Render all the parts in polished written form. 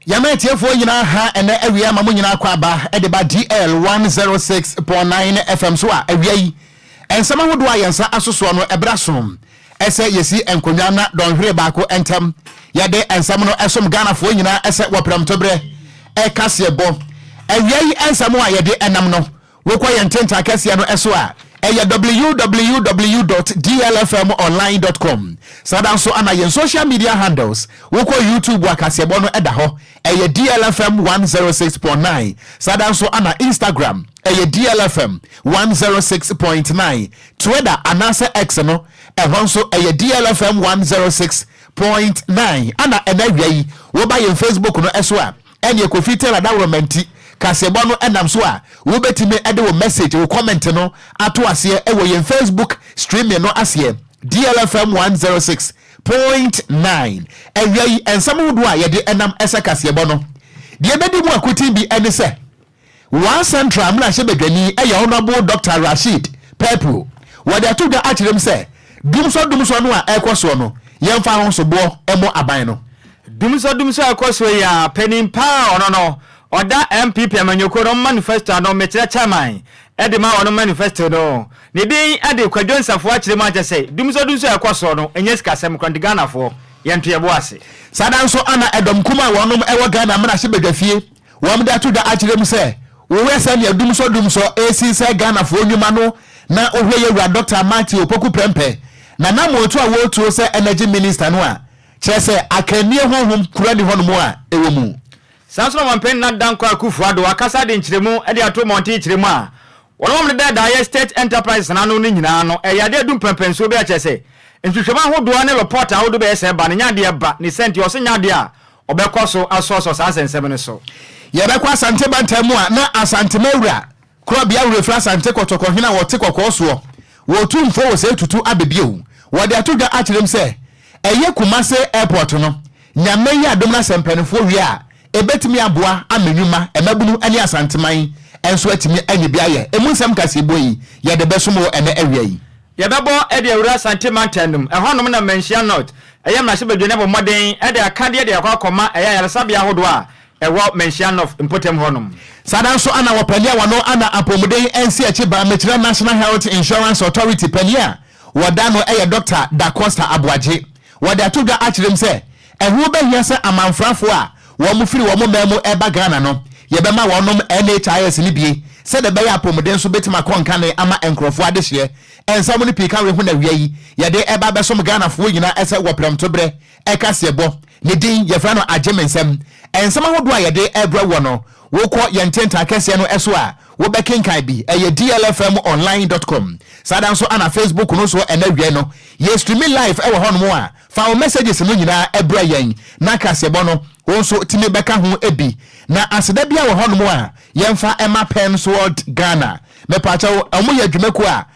Yɛma atiefoɔ nyinaa ha ɛnɛ awia ma mo nyinaa kɔ aba de ba DL 106.9 FM so a awia yi nsɛm ahodoɔ a yɛn nsa asosoɔ no ɛberɛ aso ɛsɛ yɛsi nkonnwa na dɔnhwere baako ntam yɛde nsɛm no ɛsom Ghanafoɔ nyinaa ɛsɛ wɔ prɛmtoberɛ ɛkaseɛ bɔ awia yi nsɛm a yɛde ɛnam no Wokɔ yɛn ntentan kɛseɛ no so a, ɛyɛ www dot dlfmonline dot com. Saa da nso na yɛn social media handles, wokɔ YouTube a kaseɛbɔ no da hɔ, ɛyɛ DLFM 106.9. Saa da nso na Instagram, ɛyɛ DLFM 106.9. Twitter anaasɛ X no, ɛhɔ nso ɛyɛ DLFM 106.9. Ana ɛnɛ awia yi, woba yɛn Facebook no so a, Ɛneɛ Kofi Taylor dawroma nti kaseɛbɔ no nam so a wobɛtumi de wo message, wo comment no ato aseɛ wɔ yɛn Facebook streaming no aseɛ DLFM 106.9. Awia yi nsɛm ahodoɔ a yɛde nam ɛsɛ kaseɛbɔ no deɛ ɛbɛdi mu akoten bi ne sɛ Wa Central mmarahyɛbadwani yɛ Honourable Doctor Rasheed Pepro. Wɔde ato dwa akyerɛ mu sɛ dumsɔ dumsɔ no a ɛrekɔ soɔ no, yɛmfa ho soboɔ mmɔ aban no. Dumsɔ dumsɔ a ɛkɔ soɔ yi ara, panin pa a ɔno no ɔda NPP amanyɔkuo no manifesto ano, mekyerɛ chairman de ma wɔn manifesto no, ne din de Kwadwo Nsafoa akyerɛ mu akyɛ sɛ dumsɔ dumsɔ a ɛkɔ soɔ no nyɛ sikasɛm koraa nti Ghanafoɔ yɛnto yɛn bo ase. Saa da nso na ɛdɔm kumaa a wɔnom wɔ Ghana mmarahyɛbadwafie Wɔde ato dwa akyerɛ mu sɛ, wohwɛ sɛnea dumsɔdumsɔ resi sɛ Ghanafoɔ nnwuma no na wohwɛ yɛn wura Dɔkta Matthew Opoku Prempeh na n'amoatu a wɔretuo sɛ Energy Minister no a, kyerɛ sɛ akannie honhom kura nni hɔnom a ɛwɔ mu. Saa nso na Ɔmanpanin Nana Dankwa Akufo-Addo akasa de nkyerɛmu de ato mmɔnten kyerɛ mu a wɔn a wɔdedaadaa yɛ State Enterprises no ano no nyinaa no ɛyɛ adeɛ adu mpɛnpɛnsoɔ bi a kyerɛ sɛ nhwehwɛmu ahodoɔ ne lɔpɔt ahodoɔ bɛyɛ sɛ ɛba no nyɛ adeɛ ba ne sɛ nti ɔse nyɛ adeɛ a Ɔbɛkɔ so asɔsɔ saa nsɛnsɛm no so. Yɛbɛkɔ Asante mantam mu a, na Asante Mawura, Korɔbea Werefiri Asante Kɔtɔkɔ hene a ɔte kɔkɔɔ soɔ, wɔ Otumfoɔ Osei Tutu aba bio. Wɔde ato dwa akyerɛ mu sɛ, ɛyɛ Kumase Airport no, Nyame yɛ adom na sɛ mpaninfoɔ wie a, ɛbɛtumi aboa ama nnwuma, mmabunu ne Asanteman nso atumi anya bi ayɛ. Ɛmu nsɛm kaseɛbɔ yi, yɛde bɛsom wo ɛnnɛ awia yi. Yɛbɛbɔ de awura Asante mantam no mu. Ɛhɔnom na Manhyia North ɛyɛ mmarahyɛbadwani abɔ mmɔden de akadeɛ de akɔ akɔma ɛyɛ ayaresabea ahodoɔ a ɛwɔ Manhyia North mpɔtam hɔnom. Saa da nso na wɔpanin a wɔno ana apɔmuden nsi akyi ba mekyerɛ National Health Insurance Authority panin a wɔda no yɛ Dɔkta Da Costa Aboagye. Wɔde ato dwa akyerɛ mu sɛ ɛho bɛhia sɛ amanfrafoɔ a wɔn firi wɔn man mu reba Ghana no yɛbɛma wɔnom NHIS no bie sɛdeɛ ɛbɛyɛ a apɔmuden nso bɛtumi akɔ nkane ama nkorɔfoɔ adehyeɛ. Nsɛm no pii ka wei ho na awia yi yɛde reba abɛsom Ghanafoɔ nyinaa sɛ wɔ prɛmtoberɛ kaseɛbɔ. Ne din yɛfrɛ no Agye Me Nsɛm. Nsɛm ahodoɔ a yɛde rebrɛ woɔ no wokɔ yɛn ntentan kɛseɛ no so a wobɛkenkan bi. Ɛyɛ dlfmonline dot com. Saa da nso na Facebook no so ɛnɛ awia yi no yɛ streami live wɔ hɔnom a fa wo messages no nyinaa brɛ yɛn na kaseɛbɔ no wo nso tumi bɛka ho bi. Na aseda biara wɔ hɔnom a yɛmfa mma Pensworld Ghana. Mepaakyɛw wɔn yɛ dwumakuo a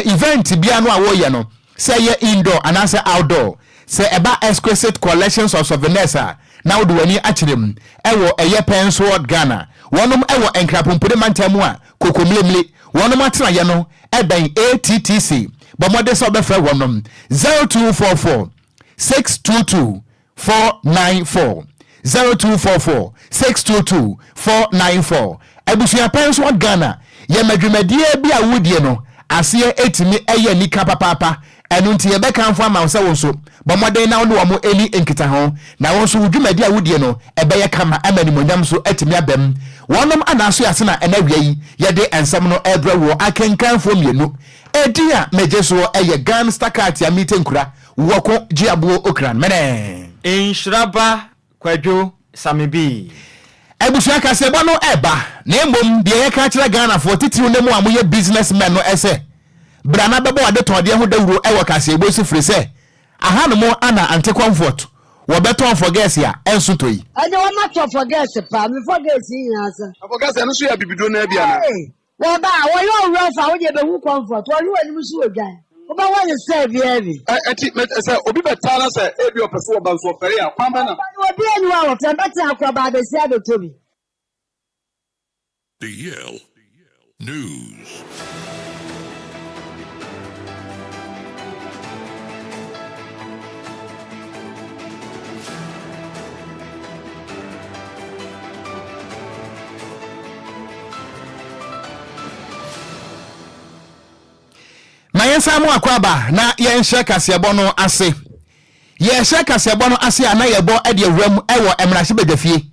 event biara no a wɔyɛ no sɛ ɛyɛ indoor anaasɛ outdoor, sɛ ɛba exquisite collections of souvenirs a na wode w'ani akyerɛ mu wɔ ɛyɛ Pensworld Ghana. Wɔnom wɔ Nkrapompone mantam mu a Kokomlemle wɔnom atenaeɛ no bɛn ATTC. Bɔ mmɔden sɛ wobɛfrɛ wɔnom 0244 622 494 0244 622 494 Abusua Pensword Ghana yɛ ma dwumadie bi a wodie no aseɛ ɛtumi ɛyɛ anika papaapa ɛno nti yɛbɛkamfo ama wo sɛ wo nso bɔ mmɔden na wo ne wɔn ɛni nkitaho na wo nso wo dwumadie a wodie no ɛbɛyɛ kama ama animuonyam nso atumi aba mu. Wɔnom ana aso ase na ɛnɛ awia yi yɛde nsɛm no ɛrebrɛ woɔ akenkanfoɔ mmienu. Edin a megye soɔ ɛyɛ Gan Stakat Amite Nkura Wɔko gye aboɔ okran mɛnɛɛ. Nhyira ba Kwadwo Same Bii. Abusua kaseɛbɔ no ɛba na mmom deɛ yɛka akyerɛ Ghanafoɔ titiriw ne mo a moyɛ business men no ɛsɛ bra na bɛbɔ w'adetɔndeɛ ho dawuro ɛwɔ kaseɛbɔ so firi sɛ ahanom ana Ante Comfort wɔbɛtɔn fɔgɛɛse a ɛnso tɔ yi. Ɛnde wɔma tɔ fɔgɛɛse paa, me fɔgɛɛse yi nyinaa sa. Na fɔgɛɛse ɛno nso yɛ abibiduro no ara bi anaa? Hey! Wɔba a, wɔyɛ owura fa, wo deɛ bɛhu comfort, wɔhwe w'anim so odwan, wobɛwɔ ne style biara bi. Ɛ ɛti mɛ sɛ obi bɛtaa na sɛ ebi ɔpɛ sɛ ɔba nso ɔfɛre a, kwan bɛn na. Ɔba no obi ani hɔ a wɔfrɛ no, bɛtena akora ba abɛsi abɛtɔ bi. DL News. Yɛnsan mu akwaaba na yɛnhyɛ kaseɛbɔ no ase. Yɛhyɛ kaseɛbɔ no ase a na yɛbɔ de awura mu wɔ mmarahyɛbadwafie.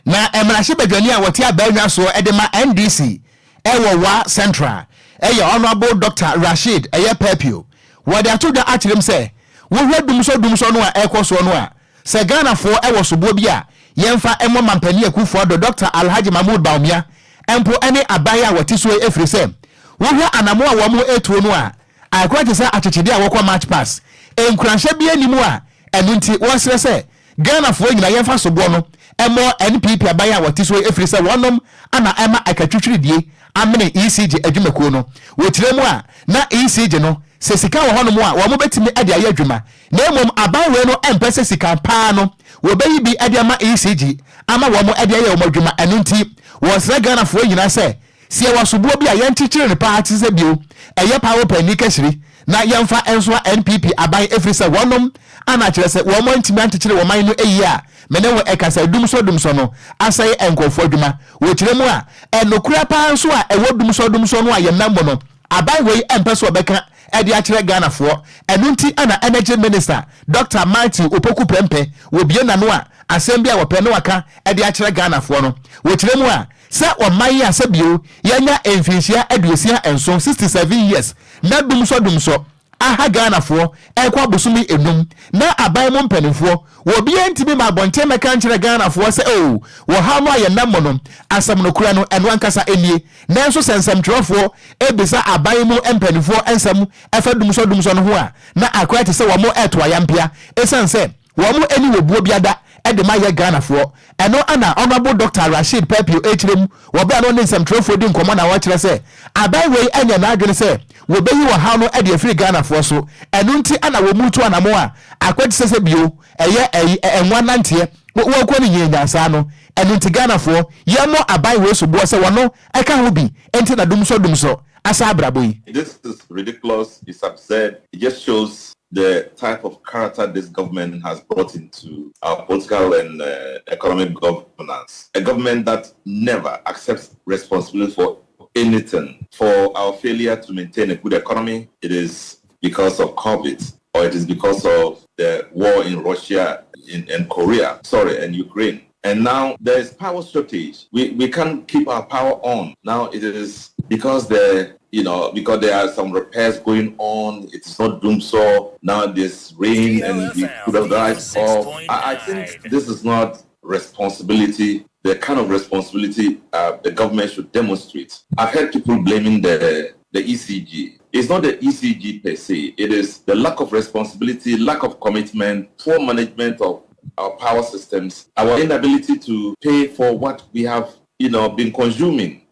Na mmarahyɛbadwani a wɔte abaanwa soɔ de ma NDC wɔ Wa Central yɛ Honourable Doctor Rasheed ɛyɛ Perpio. Wɔde ato dwa akyerɛ mu sɛ wohwɛ dumsɔ dumsɔ no a ɛrekɔ soɔ no a, sɛ Ghanafoɔ wɔ soboɔ bi a yɛmfa mmɔ Mampanin Akuffo Addo, Doctor Alhaji Mahmood Bawumia mpo ne aban a wɔte soɔ yi ɛfiri sɛ wohwɛ anamo a wɔn retuo no a, akora te sɛ akyekyedeɛ a wɔkɔ March Pass. Nkuranhyɛ biara nni mu a ɛno nti wɔsrɛ sɛ Ghanafoɔ nyinaa yɛmfa soboɔ no mmɔ NPP aban a wɔte soɔ yi ɛfiri sɛ wɔnom na ɛma akatwitwiridie amene ECG adwumakuo no. Wɔkyerɛ mu a, na ECG no, sɛ sika wɔ hɔnom a wɔn bɛtumi de ayɛ adwuma na mmom aban wei no mpɛ sɛ sika paa no wɔbɛyi bi de ama ECG ama wɔn de ayɛ wɔn adwuma. Ɛno nti wɔsrɛ Ghanafoɔ nyinaa sɛ Sɛ yɛwɔ soboɔ bi a yɛnkyekyere no paa te sɛ bio ɛyɛ paa wɔ paani kahyire na yɛmfa nsoa NPP aban ɛfiri sɛ wɔnom ana kyerɛ sɛ wɔn antumi ankyekyere wɔn man no yie a me ne wo ɛkasa dumsɔ dumsɔ no asɛe nkurɔfoɔ adwuma wɔ kyerɛ mu a ɛnokorɛ paa nso a ɛwɔ dumsɔ dumsɔ no a yɛnam mu no aban wei ɛmpɛ sɛ ɔbɛka ɛde akyerɛ Ghanafoɔ ɛno nti ana Energy Minister Doctor Matthew Opoku Prempeh wɔbie nano a asɛm bi a wɔpɛ na waka ɛde akyerɛ Ghanafoɔ no wɔ kyerɛ mu a Sɛ ɔman yi a sɛ bio yɛanya mfinhyia 67, 67 years, na dumsɔ dumsɔ aha Ghanafoɔ ɛrekɔ abosome enum na aban mu mpaninfoɔ wɔbiara ntumi ma abɔnten mmɛka nkyerɛ Ghanafoɔ sɛ oh wɔhaw no a yɛnam mu no asɛm nokorɛ no ɛno ankasa nie. Nanso sɛ nsɛmtwerɛfoɔ bisa aban mu mpaninfoɔ nsɛm ɛfa dumsɔ dumsɔ no ho a na akɔyɛ te sɛ wɔn ɛreto ayampea ɛsiane sɛ Wɔn ani wɔ buo biada de ma yɛ Ghanafoɔ. Ɛno na Honourable Doctor Rasheed Perpio rekyerɛ mu wɔ berɛ a na ɔne nsɛmtwerɛfoɔ di nkɔmmɔ na ɔrekyerɛ sɛ aban wei nyɛ n'adwene sɛ wɔbɛyi ɔhaw no de afiri Ghanafoɔ so. Ɛno nti na wɔretu anamon a akwati sɛ sɛ bio ɛyɛ ɛyi ɛnwa nanteɛ wɔrekɔ no nyianyan saa no. Ɛno nti Ghanafoɔ yɛmmɔ aban wei soboɔ sɛ wɔno ka ho bi nti na dumsɔ dumsɔ asa abrabɔ yi. This is ridiculous, it's absurd, it just shows the type of character this government has brought into our political and uh, economic governance. A government that never accepts responsibility for anything. For our failure to maintain a good economy, it is because of COVID or it is because of the war in Russia in, and Korea, sorry, and Ukraine. And now there is power shortage. We, we can't keep our power on. Now it is because the you know, because there are some repairs going on. It's not dumsor. Now there's rain and we could have lights off. I, I think this is not responsibility, the kind of responsibility uh, the government should demonstrate. I've heard people blaming the, the ECG. It's not the ECG per se. It is the lack of responsibility, lack of commitment, poor management of our power systems, our inability to pay for what we have, you know, been consuming.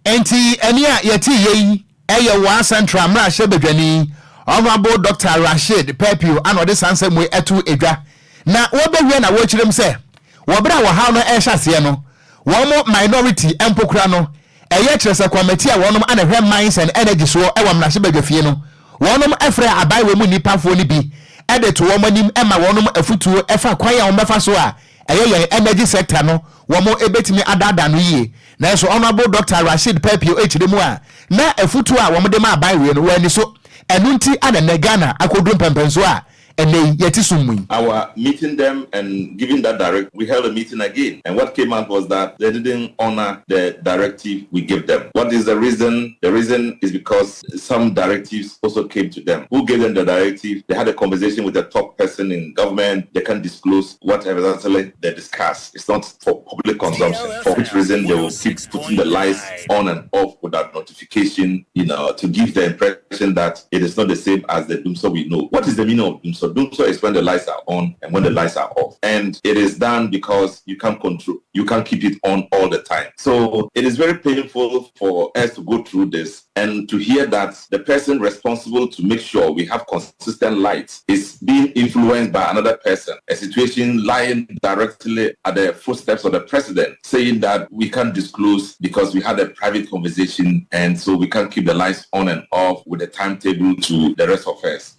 Enti ɛnne a yɛteeɛ yi yɛ Wa Central mmarahyɛbadwani, Honourable Doctor Rasheed Perpio a na ɔde saa nsɛm wei to dwa. Na wɔbɛwie na wɔrekyerɛ mu sɛ wɔ berɛ a ɔhaw no rehyɛ aseɛ no, wɔn minority mpo kora no, ɛyɛ kyerɛ sɛ kɔmɛti a wɔnom na ɛhwɛ Mines and Energy soɔ wɔ mmarahyɛbadwafie no, wɔnom frɛɛ aban wei mu nnipafoɔ no bi de to wɔn anim ma wɔnom afutuo fa kwan a wɔbɛfa so a ɛyɛ yɛn energy sector no wɔn bɛtumi adaadaa no yie. Nanso Honourable Doctor Rasheed Perpio kyerɛ mu a, na afutuo a wɔde ma aban wei no wɔanni so. Ɛno nti na nnɛ Ghana akɔduru mpɛnpɛnsoɔ a ɛnnɛ yi yɛte sum mu yi. Our meeting them and giving that direct, we held a meeting again and what came out was that they didn't honour the directive we gave them. What is the reason? The reason is because some directives also came to them. Who gave them the directive? They had a conversation with the top person in government. They can't disclose what exactly they discussed. It's not for public consumption, for which reason they will keep putting the lights on and off without notification, you know, to give the impression that it is not the same as the dumsor we know. What is the meaning of dumsor? Dumsor is when the lights are on and when the lights are off. And it is done because you can't control, you can't keep it on all the time. So it is very painful for us to go through this and to hear that the person responsible to make sure we have consistent lights is being influenced by another person, a situation lying directly at the footsteps of the president, saying that we can't disclose because we had a private conversation and so we can't keep the lights on and off with the timetable to the rest of us.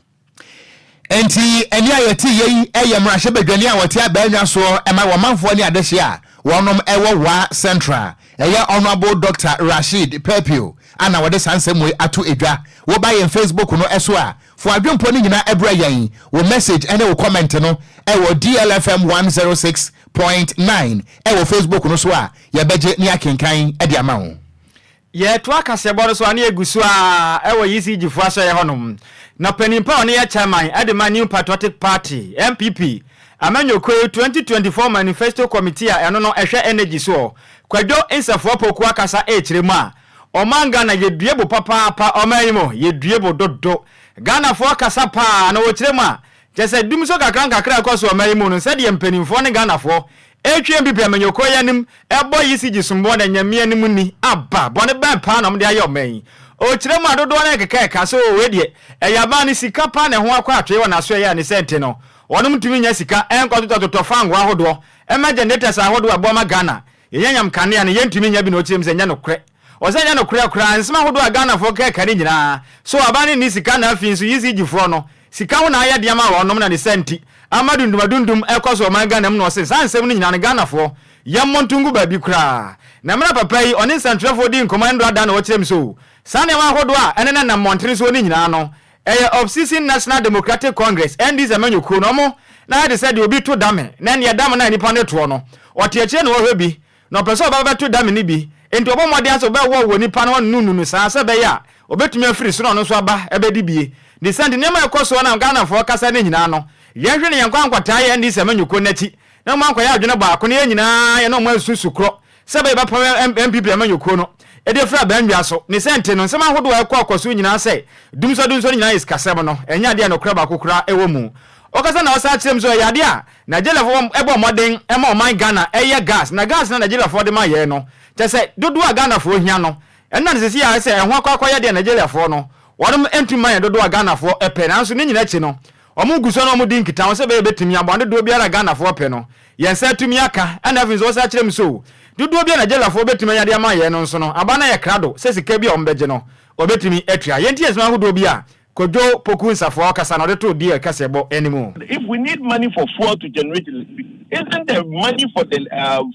Enti ɛnne a yɛte yɛ yi yɛ mmarahyɛbadwani a wɔte abaanwa soɔ ma wɔn manfoɔ ne adehyeɛ a wɔnom wɔ Wa Central, ɛyɛ Honourable Doctor Rasheed Perpio. ana wɔde saa nsɛm wei ato edwa. Woba yɛn Facebook no ɛso a, fo adwempo no nyinaa ɛbrɛ yɛn, wo message ɛne wo comment no ɛwɔ DLFM 106.9 ɛwɔ Facebook no so a, yɛbɛgye ne akenkan ɛde ama wo. Yɛtoa kaseɛbɔ no so a, ne yɛgu so a ɛwɔ ECG foɔ asɔeɛ hɔnom, na panimpa a ɔne yɛ chairman ɛde ma New Patriotic Party, NPP amanyɔkuo 2024 Manifesto Committee a ɛno no ɛhwɛ energy soɔ, Kwadwo Nsafoa Poku, akasa ɛrekyerɛ mu a ɔman Ghana yɛdue bo papaapa. Ɔman yi mu yɛdue bo dodo. Ghanafoɔ kasa paa na wɔkyerɛ mu a kyɛ sɛ dum so kakra nkakra ɛkɔ so ɔman yi mu no, sɛdeɛ mpanimfoɔ ne Ghanafoɔ ɛretwe NPP amanyɔkuo yi anim ɛbɔ ECG somboɔ na nyame anim ni aba bɔne bɛn paa na ɔmde ayɛ ɔman yi. Ɔkyerɛ mu a dodoɔ no ɛkeka ɛka so wei deɛ ɛyɛ aban no sika paa na ɛho akɔ atwee wɔ n'aso ɛyɛ a ne sɛ nte no wɔnom ntumi nya sika ɛnkɔtotɔtotɔ fango ahodoɔ ɛma generators ahodoɔ ɛboa ma Ghana yɛnyɛ nyam kanea no yɛntumi nya bi. Na ɔkyerɛ mu sɛ nyɛ nokorɛ, ɔsɛ nyɛ nokorɛ koraa. Nsɛm ahodoɔ a Ghanafoɔ kɛka ne nyinaa so aban no nni sika, na afei nso ECG foɔ no sika ho na ayɛ deɛ ma wɔnom na ne sɛ nti ama dundumadundum ɛkɔ so ɔman Ghana mu. Na ɔse saa nsɛm no nyinaa no Ghanafoɔ yɛmmɔ ntongu baabi koraa. Na mmerɛ papa yi ɔne nsɛntwerɛfoɔ di nkɔmmɔ ndora da na wɔkyerɛ mu so saa nneɛma ahodoɔ a ɛne ne nam mmɔntene soɔ no nyinaa no ɛyɛ opposition National Democratic Congress, NDC amanyɔkuo no ɔmo na ayɛ te sɛ deɛ obi to dame na ɛneɛ dame no a nipa no toɔ no ɔte akyire na ɔhwɛ bi na ɔpɛ sɛ ɔba bɛto dame no bi, nti ɔbɔ mmɔden sɛ ɔbɛwɔ wɔ nipa no ɔno nunu saa sɛ ɛbɛyɛ a ɔbɛtumi afiri so na ɔno nso aba ɛbɛdi bie ne sɛ nti nneɛma a ɛkɔ soɔ na Ghanafoɔ kasa no nyinaa no yɛnhwɛ ne yɛn kɔ ankɔtaa yɛ NDC amanyɔkuo n'akyi na mo ankɔyɛ adwene baako na yɛn nyinaa yɛn ɔmo ansu sukorɔ sɛ bɛyɛ bɛpam NPP amanyɔkuo no ɛde afiri abɛnwia so. Ne sɛ nti no nsɛm ahodoɔ a ɛkɔ akɔ so nyinaa sɛ dumsɔ dumsɔ no nyinaa yɛ sikasɛm no, ɛnyɛ adeɛ a nokorɛ baako koraa ɛwɔ mu. Ɔkasa na ɔsan kyerɛ mu sɛ ɛyɛ adeɛ a Nigeriafoɔ ɛbɔ mmɔden ɛma ɔman Ghana ɛyɛ gas, na gas na Nigeriafoɔ de ma yɛn no kyɛ sɛ dodoɔ a Ghanafoɔ hia no ɛnna no sisi a sɛ ɛho akɔ akɔyɛ deɛ Nigeriafoɔ no wɔnom ntumi ma yɛn dodoɔ a Ghanafoɔ ɛpɛ. Nanso ne nyinaa akyi no wɔn gu so na wɔn di nkitaho sɛ bɛyɛ bɛtumi aboa dodoɔ biara a Ghanafoɔ pɛ no yɛn nsa atumi aka. Ɛna afei nso wɔsan kyerɛ mu so dodoɔ bi a Nigeriafoɔ bɛtumi anya de ama yɛn no nso no aba no yɛ krado sɛ sika bi a wɔn bɛgye no wɔbɛtumi atua. Yɛn ti yɛn nsɛm ahodoɔ bi a Kojo Poku Nsafoa ɔkasa na ɔde to DL kaseɛbɔ anim. If we need money for fuel to generate electricity, isn't the money for the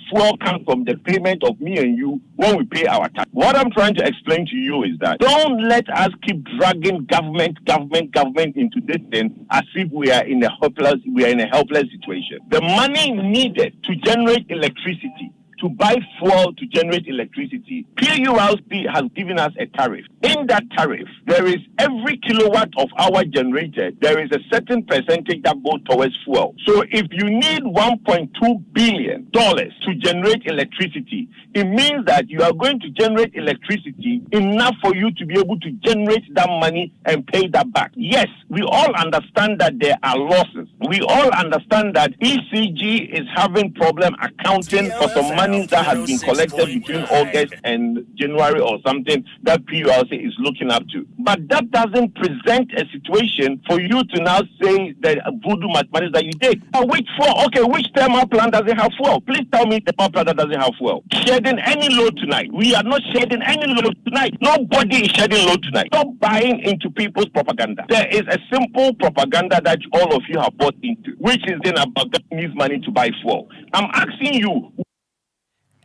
fuel come from the payment of me and you when we pay our tax? What I'm trying to explain to you is that don't let us keep dragging government, government, government into this thing as if we are in a helpless situation. The money needed to generate electricity, to buy fuel to generate electricity, PURC has given us a tariff. In that tariff, there is every kilowatt of hour generated, there is a certain percentage that goes towards fuel. So if you need $1.2 billion to generate electricity, it means that you are going to generate electricity enough for you to be able to generate that money and pay that back. Yes, we all understand that there are losses. We all understand that ECG is having problem accounting for some money that has been collected between August and January or something that PURC is looking up to. But that doesn't present a situation for you to now say that voodoo mathematics that you did. Which fuel? Okay, which thermal plant doesn't have fuel? Please tell me the power plant that doesn't have fuel. Shedding any load tonight. We are not shedding any load tonight. Nobody is shedding load tonight. Stop buying into people's propaganda. There is a simple propaganda that all of you have bought into, which is then about needs money to buy fuel. I'm asking you.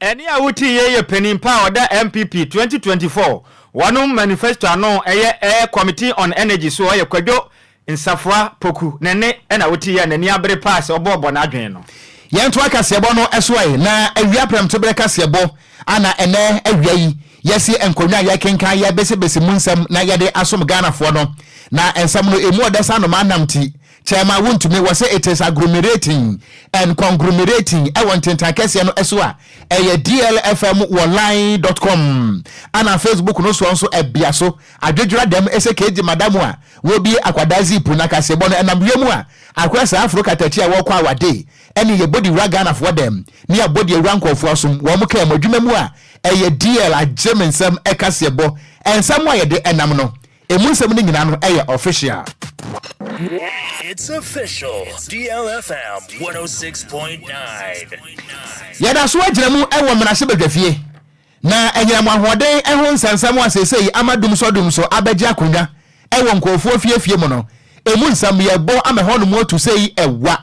Ɛne a wotii yɛ yɛ panin pa a ɔda NPP 2024 wɔnom manifesto ano ɛyɛ Committee on Energy so, ɔyɛ Kwadwo Nsafoa Poku ne ne ɛna wotii yɛ n'ani abere paa sɛ ɔbɔɔbɔ n'adwene no. Yɛnto akaseɛbɔ no ɛso ɛ na awia prɛmtoberɛ kaseɛbɔ ana ɛnɛ awia yi yɛsi nkonnwa a yɛkenkan yɛbɛsibɛsi mu nsɛm na yɛde asom Ghanafoɔ no, na nsɛm no emu ɔdɛ sa anoma anam ti Chairman Wontumi wɔ sɛ it is agglomerating and conglomerating ɛwɔ ntentan kɛseɛ no ɛso a ɛyɛ DLFM wɔ line.com ana Facebook no soɔ nso ɛbea so adwedwera dɛm ɛsɛ keegye madamu a wɔbie akwadaa zip na kaseɛbɔ no ɛnam wiem a akora saa aforo katakyi a wɔkɔ awade ɛne yɛbɔ de wura Ghanafoɔ dɛm ne yɛbɔ de awura nkɔɔfoɔ som wɔn mo kaa mu adwuma mu a ɛyɛ DL agye me nsɛm ɛkaseɛbɔ ɛnsɛm a yɛde ɛnam no emu nsɛm no nyinaa no ɛyɛ official. It's official. DLFM 106.9. Yɛda so agyina mu ɛwɔ mmarahyɛ badwafie na anyinam ahoɔden ho nsɛnsɛm a seesei ama dumsɔ dumsɔ abɛgye akonnwa ɛwɔ nkurɔfoɔ fiefie mu no emu nsɛm yɛbɔ ama hɔ nom atu sɛ ɛwa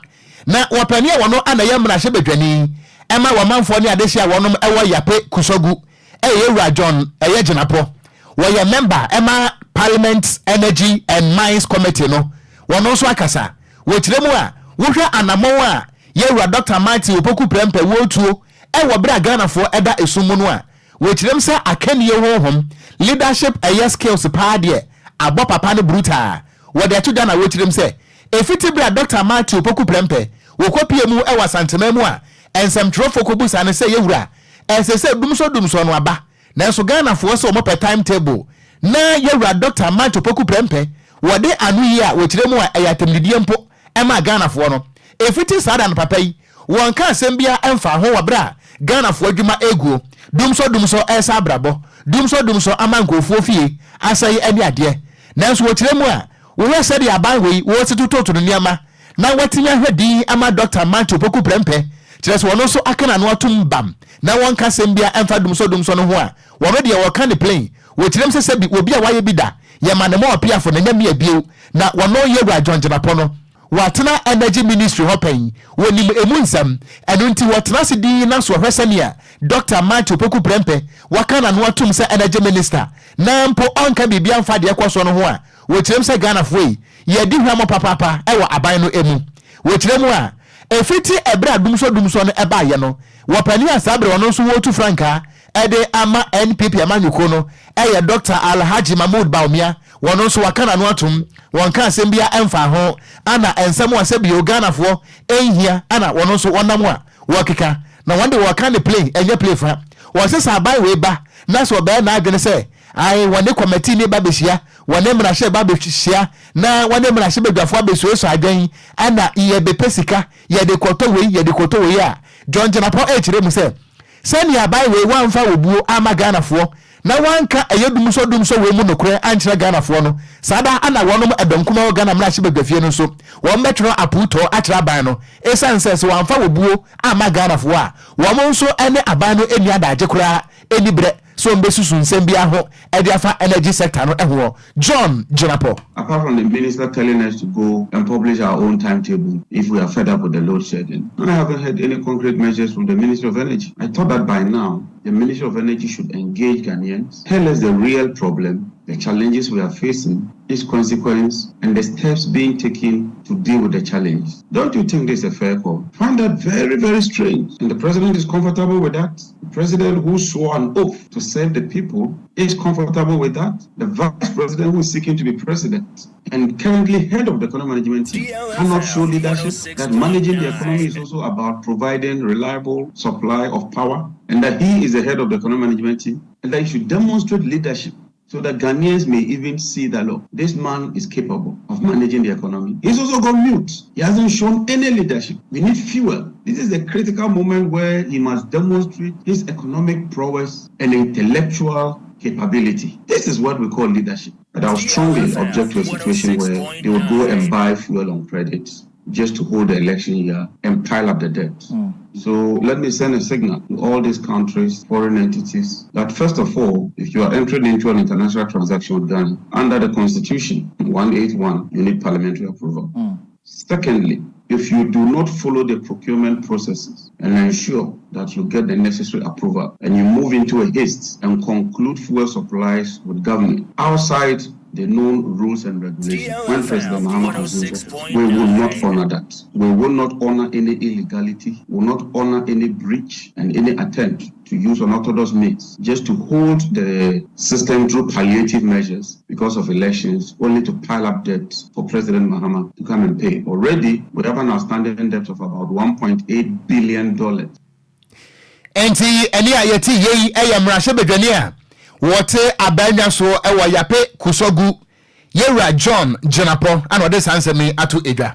na wɔpɛni a wɔno ana yɛ mmarahyɛ badwani ɛma wɔmanfoɔ ne adehyɛ a wɔnom ɛwɔ Yapei Kusawgu, ɛyɛ Ewura John ɛyɛ Jinapor. wɔyɛ member ɛma Parliament Energy and Mines Committee no, wɔn nso akasa. Wɔkyerɛ mu a, wohwɛ anammɔn a yɛwura Dr Matthew Opoku Prempeh wɔretuo ɛwɔ berɛ a Ghanafoɔ ɛda esum mu no a, wɔkyerɛ mu sɛ akannie honhom, leadership ɛyɛ skills paa deɛ, abɔ papa no brutal. Wɔde ato dwa na wɔkyerɛ mu sɛ ɛfiti berɛ a Dr Matthew Opoku Prempeh wɔkɔpie mu ɛwɔ Asanteman mu a nsɛmtwerɛfoɔ kɔbusa no sɛ, yɛwura, ɛsɛ sɛ dumsɔ dumsɔ no aba, nanso Ghanafoɔ sɛ wɔpɛ timetable, na yɛwura Dr Matthew Opoku Prempeh wɔde ano yi a wɔkyerɛ mu a ɛyɛ atɛmdidie mpo ɛma Ghanafoɔ no. Ɛfiti saa da no, papa yi wɔnka asɛm biara ɛmfa ho wɔ berɛ a Ghanafoɔ adwuma eguo, dumsɔ dumsɔ ɛsa abrabɔ, dumsɔ dumsɔ ama nkurɔfoɔ fie asɛe ɛne adeɛ. Nanso wɔkyerɛ mu a, wohwɛ sɛdeɛ aban wei wɔsi tototo no nneɛma na watumi ahwɛ din ama Dr Matthew Opoku Prempeh, kyerɛ sɛ wɔno nso aka n'ano atom bam na wɔnka asɛm biara ɛmfa dumsɔ dumsɔ no ho a, wɔno deɛ wɔka ne plain. Wɔkyerɛ mu sɛ sɛbi obi a wayɛ bi da yɛma ne ma ɔpiafo na nyɛ mmea bio, na wɔno yɛwura John Jinapor no wɔatena Energy Ministry hɔ pɛn, wɔnim emu nsɛm. Ɛno nti wɔtena ase din na so ɔhwɛ sɛnea Dr Matthew Opoku Prempeh waka n'ano atom sɛ energy minister na mpo ɔnka biribi amfa deɛ ɛkɔ soɔ no ho a, wɔkyerɛ mu sɛ Ghanafoɔ yi yɛdi hwammɔ papaapa ɛwɔ aban no mu. Wɔkyerɛ mu a, ɛfiti ɛberɛ a dumsɔ dumsɔ no ɛbaeɛ no, wɔpani a saa berɛ ɔno nso wɔretu frankaa ɛde ama NPP amanyɔkuo no ɛyɛ Dr Alhaji Mahmood Bawumia, wɔn nso waka n'ano atom, wɔnka asɛm bia ɛmfa ho. Ana nsɛm a sɛbio Ghanafoɔ ɛnhia ana wɔn nso wɔnam a wɔkeka na wɔn de wɔka ne plain, ɛnyɛ play fa. Wɔse sɛ aban wei ba na sɛ ɔbɛyɛ n'adwene sɛ ae, wɔne committee ne ba bɛhyia, wɔne mmarahyɛ ba bɛhyia na wɔne mmarahyɛ badwafoɔ abɛsuasua adwene ɛna yɛbɛpɛ sika yɛde kɔtɔ wei, yɛde kɔtɔ wei a, John Jinapor ɛkyerɛ mu sɛ sɛnea aban wei wɔamfa obuo ama Ghanafoɔ na wanka ɛyɛ dumsɔ dumsɔ wei mu nokorɛ ankyerɛ Ghanafoɔ no, saa da ana wɔnom ɛdɔm kuma wɔ Ghana mmarahyɛ badwafie no nso wɔn bɛtwerɛ apootɔ akyerɛ aban no, ɛsiane sɛ sɛ wɔamfa obuo ama Ghanafoɔ a, wɔn nso ne aban no ɛnni adagye koraa, ɛnni berɛ sɛ wɔn bɛsusu nsɛm bi aho ɛde afa energy sector no ɛhoɔ. John Jinapor. Apart from the minister telling us to go and publish our own timetable if we are fed up with the load shedding, I haven't heard any concrete measures from the Ministry of Energy. I thought that by now, the Ministry of Energy should engage Ghanaians, tell us the real problem, the challenges we are facing, its consequence, and the steps being taken to deal with the challenge. Don't you think this is a fair call? Find that very, very strange. And the president is comfortable with that? The president who swore an oath to serve the people is comfortable with that? The vice president who is seeking to be president and currently head of the economic management team cannot show leadership, that managing the economy is also about providing reliable supply of power, and that he is the head of the economic management team, and that he should demonstrate leadership so that Ghanaians may even see that, look, this man is capable of managing the economy. He's also gone mute. He hasn't shown any leadership. We need fuel. This is a critical moment where he must demonstrate his economic prowess and intellectual capability. This is what we call leadership. But I would strongly object to a situation where they would go and buy fuel on credit just to hold the election year and pile up the debt. So let me send a signal to all these countries, foreign entities, that first of all, if you are entering into an international transaction with Ghana, under the Constitution 181, you need parliamentary approval. Secondly, if you do not follow the procurement processes and ensure that you get the necessary approval and you move into a haste and conclude fuel supplies with government outside the known rules and regulations, when President Mahama assumes office, we will not honor that. We will not honor any illegality, will not honor any breach and any attempt to use unorthodox means just to hold the system through palliative measures because of elections, only to pile up debt for President Mahama to come and pay. Already, we have an outstanding debt of about $1.8 billion. Nti ɛne a yɛte yei ɛyɛ mmarahyɛbadwani a wɔte abannwa so ɛwɔ Yapei Kusawgu, yɛwura John Jinapor, ana ɔde saa nsɛm yi ato edwa.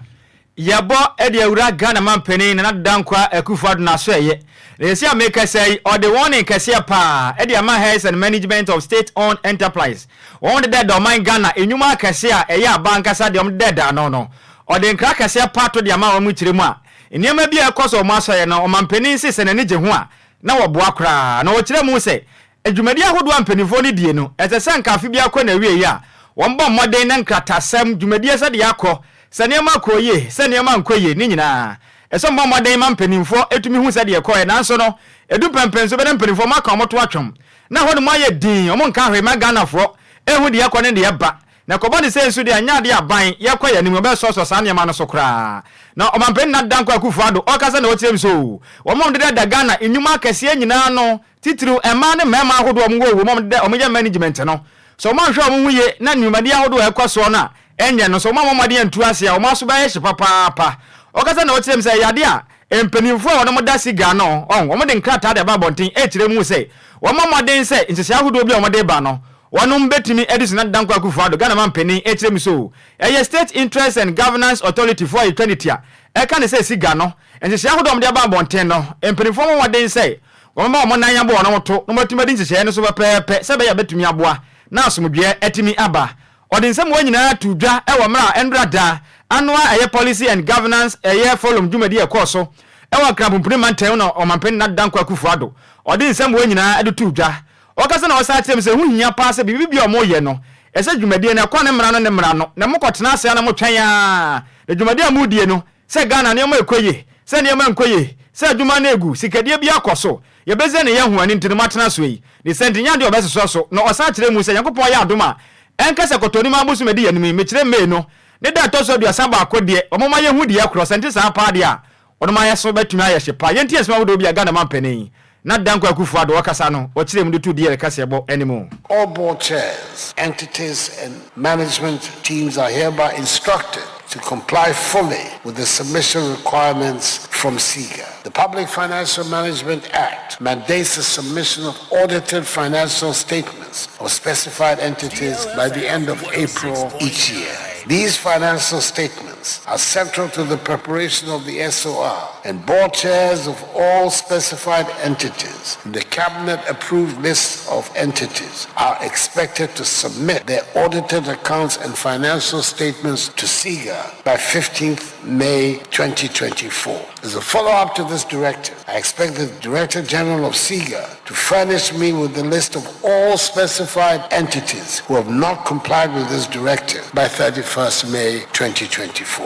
Yɛbɔ de awura Ghana mampanin Nana Dankwa Akufo Addo n'aso ɛyɛ na yɛsi a mekasa yi, ɔde wɔn kɛseɛ paa de ama Heads and Management of State Owned Enterprise. Wɔn de dɛda ɔman Ghana enwuma akɛseɛ a ɛyɛ aba ankasa deɛ wɔn dɛda ano no, ɔde nkra kɛseɛ paa to de ama wɔn kyerɛ mu a nneɛma bi a ɛkɔ so wɔn asɔeɛ no, ɔmampanin se sɛ n'ani gye ho a na wɔboa koraa. Na wɔkyerɛ mu sɛ dwumadi ahodoɔ a mpanimfoɔ no die no, ɛsɛ sɛ nka afe bi akɔ n'awie yi a, wɔn bɔ mmɔden na nkratasɛm dwumadie sɛdeɛ akɔ, sɛ nneɛma kɔ yie, sɛ nneɛma nkɔ yie, ne nyinaa ɛsɛ mbɔ mmɔden ma mpanimfoɔ etumi hu sɛdeɛ ɛkɔɛ. Nanso no edu mpɛmpɛn so bɛdɛ mpanimfoɔ mo aka wɔn to atwom. na hɔnom ayɛ dinn, wɔn nka hwee ma Ghanafoɔ nhu deɛ ɛkɔ ne deɛ ɛba. Na ɛkɔba no sei nso deɛ, ɛnyɛ adeɛ a aban yɛkɔ yɛn anim, wɔbɛsɔsɔ saa nneɛma no so koraa. Na Ɔmanpanin Nana Dankwa Akufo-Addo ɔrekasa na ɔkyerɛ mu sɛ oo, wɔn a wɔdeda da Ghana nnwuma akɛseɛ nyinaa ano, titiriw mmaa ne mmarima ahodoɔ a wɔwɔ wɔ mu a wɔdeda wɔyɛ management no, sɛ wɔanhwɛ wɔn ho yie na nnwumadie ahodoɔ a ɛkɔ soɔ no a ɛnyɛ no, sɛ wɔammɔ mmɔden antu ase a, wɔn aso bɛyɛ hye papaapa. Ɔkasa na ɔkyerɛ mu sɛ ɛyɛ adeɛ a mpanimfoɔ a wɔn da siga ano, wɔn, wɔde nkrataa de aba abɔnten rekyerɛ mu sɛ wɔmmɔ mmɔden sɛ nhyehyɛe ahodoɔ bi a wɔde reba no, wɔnom bɛtumi adi so. Nana Dankwa Akufo-Addo, Ghana manpanin, rekyerɛ mu sɛ ɛyɛ State Interest and Governance Authority foɔ a yɛtwa ne ti a ɛka ne sɛ siga no nhyehyɛe ahodoɔ a wɔde aba abɔnten no, mpanimfoɔ mmɔ mmɔden sɛ wɔbɛma wɔn nan abɔ wɔn to na wɔatumi adi nhyehyɛeɛ no so pɛpɛɛpɛ sɛ ɛbɛyɛ a ɛbɛtumi aboa na asomdwoeɛ atumi aba. Ɔde nsɛm wei nyinaa too dwa wɔ mmerɛ a ɛndra da ano a ɛyɛ Policy and Governance ɛyɛ Forum dwumadie a ɛkɔɔ so wɔ Nkran Pumpuni Mantam na Ɔmanpanin Nana Dankwa Akufo Addo ɔde nsɛm wei nyinaa de too dwa. Ɔkasa na ɔsan kyerɛ mu sɛ ɛho hia paa sɛ biribi biara a wɔyɛ no ɛsɛ dwumadie no ɛkɔ ne mmara no ne mmara no na mokɔtena ase a na motwɛn ara na dwumadie a moredie no Sɛ Ghana nneɛma rekɔ yie, sɛ nneɛma nkɔ yie, sɛ adwuma no regu, sikadie bi akɔ so, yɛbɛsɛ ne yɛahu ɛno nti no moatena so yi. Ne sɛ nti nyɛ adeɛ a ɔbɛsosɔ so. Na ɔsan kyerɛɛ mu sɛ Nyankopɔn ayɛ adom a ɛnka sɛ Kɔtɔnim abosom adi yɛn anim yi, mekyerɛ May no, ne da a ɛtɔ so 31 deɛ, wɔmoma yɛhu deɛ ɛkorɔ, sɛ nte saa paa deɛ a, wɔnom ayɛ so bɛtumi ayɛ hye paa. Yɛntie nsɛm ahodoɔ bi a Ghana manpanin, Nana Dankwa Akufo-Addo ɔkasa no, ɔkyerɛɛ mu de too DL kaseɛbɔ anim. All board chairs, entities and management teams are hereby instructed to comply fully with the submission requirements from SIGA. The Public Financial Management Act mandates the submission of audited financial statements of specified entities by the end of April each year. These financial statements are central to the preparation of the SOR and board chairs of all specified entities in the cabinet-approved list of entities are expected to submit their audited accounts and financial statements to SIGA by 15th May 2024. As a follow-up to this directive, I expect the Director General of SIGA to furnish me with the list of all specified entities who have not complied with this directive by 31st May 2024.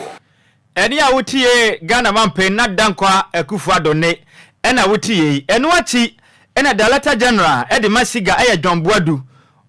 Ɛnne a wotiee Ghana Mampanyin Nana Dankwa Akufo-Addo nne na wotiee yi. Ɛno akyi na Director General de ma SIGA yɛ John Boadu.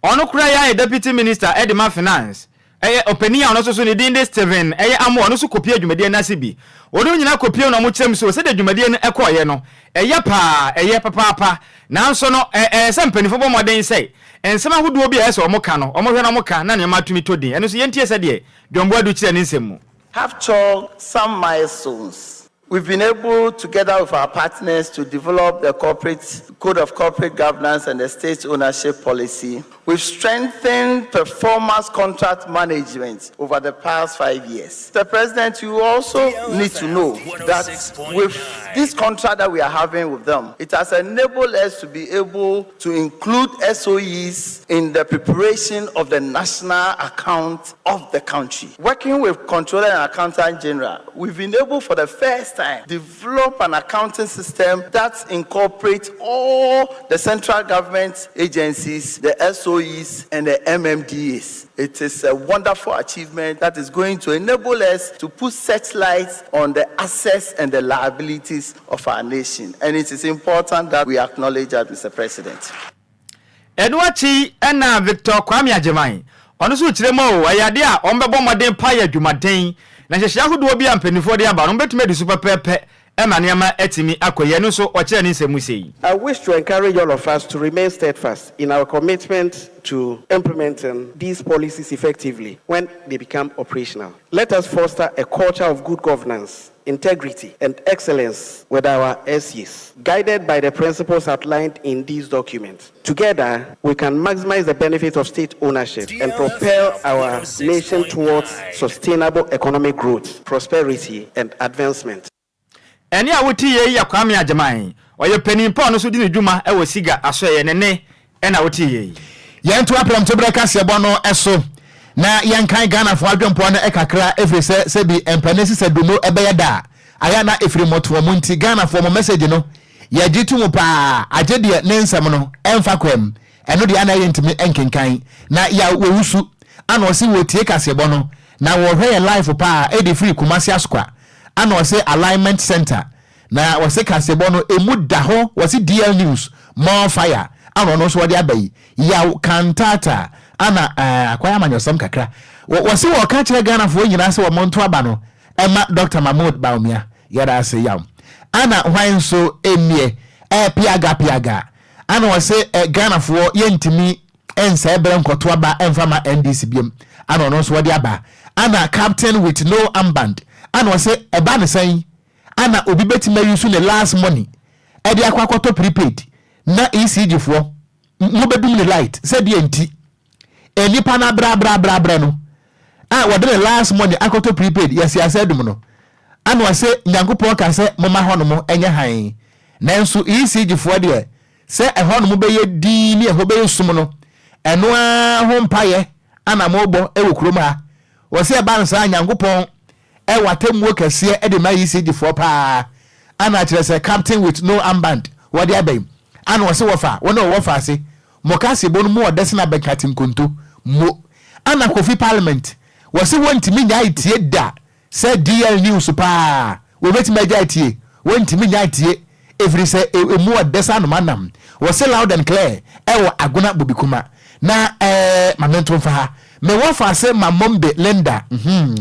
Ɔno koraa yi ara yɛ Deputy Minister de ma Finance. Ɛyɛ ɔpanin a ɔno nso so ne din de Stephen ɛyɛ Amoah, ɔno nso kɔpie dwumadie no ase bi. Wɔnom nyinaa kɔpie na wɔkyerɛ mu sɛ sɛdeɛ dwumadie no kɔeɛ no, ɛyɛ paa, ɛyɛ papaapa. Nanso no, ɛyɛ sɛ mpanimfoɔ bɔ mmɔden sɛ nsɛm ahodoɔ bi a ɛyɛ sɛ wɔka no, wɔhwɛ na wɔka na nneɛma atumi tɔ din. Ɛno nso yɛntie sɛdeɛ John Boadu kyerɛɛ ne nsɛm mu. Have chalked some milestones. We've been able, together with our partners, to develop the corporate code of corporate governance and the state ownership policy. We've strengthened performance contract management over the past five years. Mr. President, you also need to know that with this contract that we are having with them, it has enabled us to be able to include SOEs in the preparation of the national account of the country. Working with Controller and Accountant General, we've been able for the first time develop an accounting system that incorporates all the central government agencies, the SOEs, and the MMDAs. It is a wonderful achievement that is going to enable us to put searchlights on the assets and the liabilities of our nation. And it is important that we acknowledge that, Mr. President. Ɛno akyi na Victor Kwame Agyeman, ɔno nso rekyerɛ mu o, ɛyɛ adeɛ a wɔbɛbɔ mmɔden pa ayɛ adwumaden, na nhyehyɛe ahodoɔ bi a mpanimfoɔ de aba no, wɔbɛtumi adi so pɛpɛɛpɛ ma nneɛma atumi akɔ yie. Ɛno nso, ɔkyerɛɛ ne nsɛm mu sei. I wish to encourage all of us to remain steadfast in our commitment to implementing these policies effectively when they become operational. Let us foster a culture of good governance, integrity, and excellence with our SEs, guided by the principles outlined in these documents. Together, we can maximize the benefits of state ownership and propel our nation towards sustainable economic growth, prosperity, and advancement. Ɛnne a wote yei yɛ Kwame Agyeman. Ɔyɛ panin pa a ɔno nso di ne dwuma wɔ Siga Asoɛeɛ. Ne nne na wote yei. Yɛnto aprɛmtoberɛ kaseɛbɔ no so na yɛnkan Ghanafoɔ adwempoɔ no kakra ɛfiri sɛ sɛbi mpanin sesɛ dono ɛbɛyɛ da a ayɛ na ɛfiri mmɔtoɔ mu nti Ghanafoɔ mo message no yɛgye to mu paa agye deɛ ne nsɛm no ɛmfa kwam ɛno deɛ ana yɛntumi nkenkan na ya wɔwusu ana ɔse wɔtie kaseɛbɔ no na wɔhwɛ yɛ live paa ɛde firi Kumasi Asokwa ana ɔse alignment center na wɔse kaseɛbɔ no emu da hɔ wɔse DL news more fire. Ana ɔno nso ɔde aba yi. Yaw Kantata ana eh, akɔyɛ amanyɔsɛm kakra. Wɔse wɔka kyerɛ Ghanafoɔ nyinaa sɛ wɔn nto aba no ɛma Dr. Mahmood Bawumia. Yɛda ase Yaw. Ana hwan nso nnie? Eh, Piaga Piaga. Ana ɔse eh, Ghanafoɔ yɛntumi nsɛe berɛ nkɔto aba ɛmfa ma NDC biom. Ana ɔno nso ɔde aba. Ana Captain with no armband. Ana ɔse ɛba ne sɛn? Ana obi bɛtumi ayi so ne last money ɛde akɔ akɔtɔ prepaid na ECG foɔ mobɛdum ne light sɛ deɛ nti nnipa no abrɛabrɛabrɛ no a wɔde ne last money akɔtɔ prepaid yɛsi ase adum no. Ana ɔsɛ Nyankopɔn ka sɛ moma hɔnom ɛnyɛ hann, nanso ECG foɔ deɛ sɛ ɛhɔnom bɛyɛ din ne ɛhɔ bɛyɛ sum no, ɛno ara ho mpayɛ ana mobɔ ɛwɔ kurom ha. Wɔsɛ ɛba no saa, Nyankopɔn ɛwɔ atemmuo kɛseɛ de ma ECG foɔ paa. Ana kyerɛ sɛ Captain with no armband wɔde aba yi. Ana ɔse wɔfa wɔn a wɔwɔ fa ase mo kaseɛbɔ no mu ɔdɛ sena bɛnkate nkonto mo. Ana Kofi Parliament wɔse wɔntumi nyae tie da sɛ DL News paa wɔbɛtumi agyae tie, wɔntumi nyae tie ɛfiri sɛ ɛmu ɔdɛ sɛ anoma nam. Wɔse loud and clear ɛwɔ Agona Bobikuma. Na ɛɛ ma mento mfa ha me wɔfa ase ma Mombe Linda hmm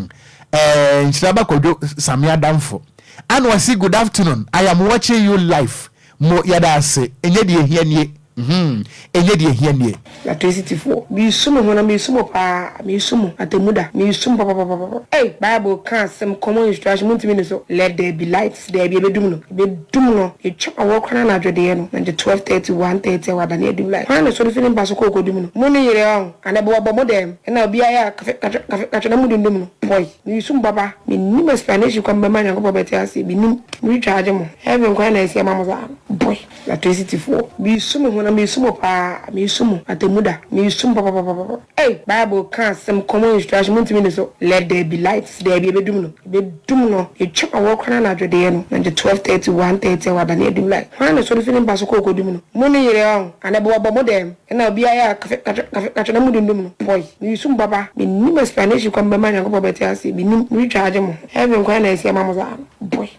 ɛɛ Nhyira ba Kwadwo Same Adamfo. Ana ɔse good afternoon, I am watching you live mo. Yɛda ase, ɛnyɛ deɛ ɛhia nie hmm ɛnyɛ deɛ ɛhia nie. Electricity foɔ, meresu mo ho na meresu mo paa, meresu mo, atemmu da, meresu mo papapapapa. Ei! Bible ka asɛm, common instruction, montumi nni so. Let there be light, daabi, ɛbɛdum no, ɛbɛdum no, yɛtwa awɔ koraa na anadwo deɛ no, na nkyɛ 12:30, 1:30 a wadane adum light. Hwan na ɔsɔre fi ne mpa so kɔ ɔkɔdum no? Mo ne yere ɔn, anaa ɛbɛwɔ mo dɛm, ɛna obiara yɛ a kafe, katwe, kafe, katwe na modundum no. Boy, meresu mo papa, mennim explanation kwan bɛma Nyankopɔn bɛte aseɛ, mennim, meretwa agye mo. Heaven kwan na asi ama mo saa no. Boy. Electricity foɔ, meresu mo ho na meresu mo paa, meresu mo, atemmu da, meresu mo papapapapa. Ei! Bible ka asɛm, common instruction, montumi nni so. Let there be light, daabi, ɛbɛdum no, ɛbɛdum no, yɛtwa awɔ koraa na anadwo deɛ no, na nkyɛ 12:30, 1:30 a wadane adum light. Hwan na ɔsɔre fi ne mpa so kɔ ɔkɔdum no? Mo ne yere ɔn, anaa ɛbɛwɔ mo dɛm, ɛna obiara yɛ a kafe, katwe, kafe, katwe na modundum no. Boy, meresu mo papa, mennim explanation kwan bɛma Nyankopɔn bɛte aseɛ, mennim, meretwa agye mo. Heaven kwan na asi ama mo saa no. Boy.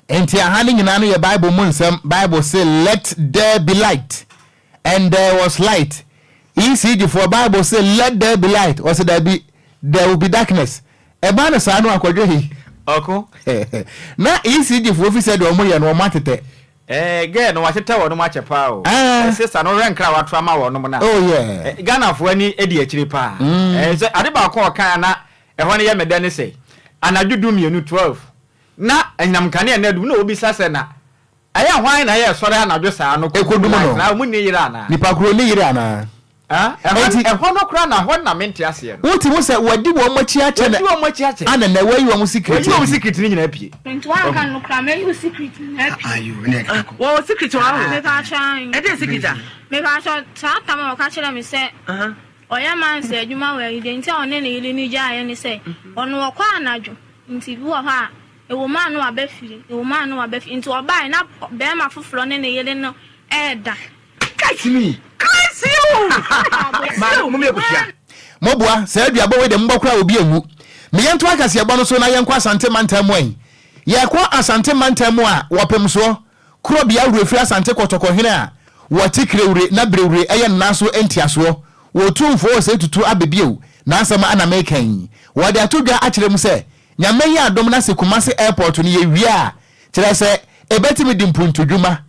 Enti aha no nyinaa no yɛ Bible mu nsɛm. Bible se let there be light and there was light. ECG foɔ, Bible se let there be light, ɔse dabi, there will be darkness. Ɛbaa no saa no akɔdwe he. Ɔko. Na ECG foɔ fi sɛ deɛ ɔmo yɛ no ɔmo atetɛ. Eh, girl no watetɛ wɔnom akyɛ paa o. Eh. Sister no hwɛ nkra a wato ama wɔnom no a. Oh yeah. Eh, Ghanafoɔ ani di akyire paa. Eh, sɛ ade baako a ɔkae a na ɛhɔ no yɛ me dɛ ne sɛ, anadwo dumienu, 12, na anyinam nkanea no adum, na obisa sɛ na ɛyɛ hwan na ɛyɛ sɔre anadwo saa no kɔdum light no? Na wɔn nni yere anaa? Nipa koro nni yere anaa? Ah, ɛhɔ Enti ɛhɔ no koraa na ɛhɔ na mente aseɛ no. Wote mu sɛ wɔadi wɔn akyi akyɛ na Wɔadi wɔn akyi akyɛ. Ana na wɔayi wɔn secret Wɔayi wɔn adi. secret no nyinaa apue. Nti woanka no koraa mɛyi wo secret nyinaa apue. Wɔwɔ secret wɔ hɔ? Mepa kyɛw ae. Ɛdeɛn secret a? Mepa kyɛw saa tam a ɔka kyerɛɛ me sɛ Ɔyɛ mansa adwuma wɔ ayi, deɛ nti a ɔne ne yere no gyaeɛ ne sɛ, ɔno ɔkɔ anadwo, nti bi wɔ hɔ a, ɛwɔ mu a na waba fie, ɛwɔ mu a na waba fie, nti ɔbaeɛ na barima foforɔ ne ne yere no reda. Catch me! Curse you! Maame, mom yɛkɔhyia. Moboa, saa aduabɔ wei deɛ mobɔ koraa obi anwu. Me yɛnto akaseɛbɔ no so na yɛnkɔ Asante mantam mu ɛ. Yɛkɔ Asante mantam mu a, wɔpem soɔ. Korɔbea Wurefiri Asante Kɔtɔkɔ hene a wɔte Kerewure na Berewure yɛ nna so ntiasoɔ wɔ Otumfoɔ Osei Tutu Abe bio n'asɛm a na meka yi. Wɔde ato dwa akyerɛ mu sɛ Nyame yɛ adom na se Kumasi Airport no yɛwie a kyerɛ sɛ ɛbɛtumi de mpuntudwuma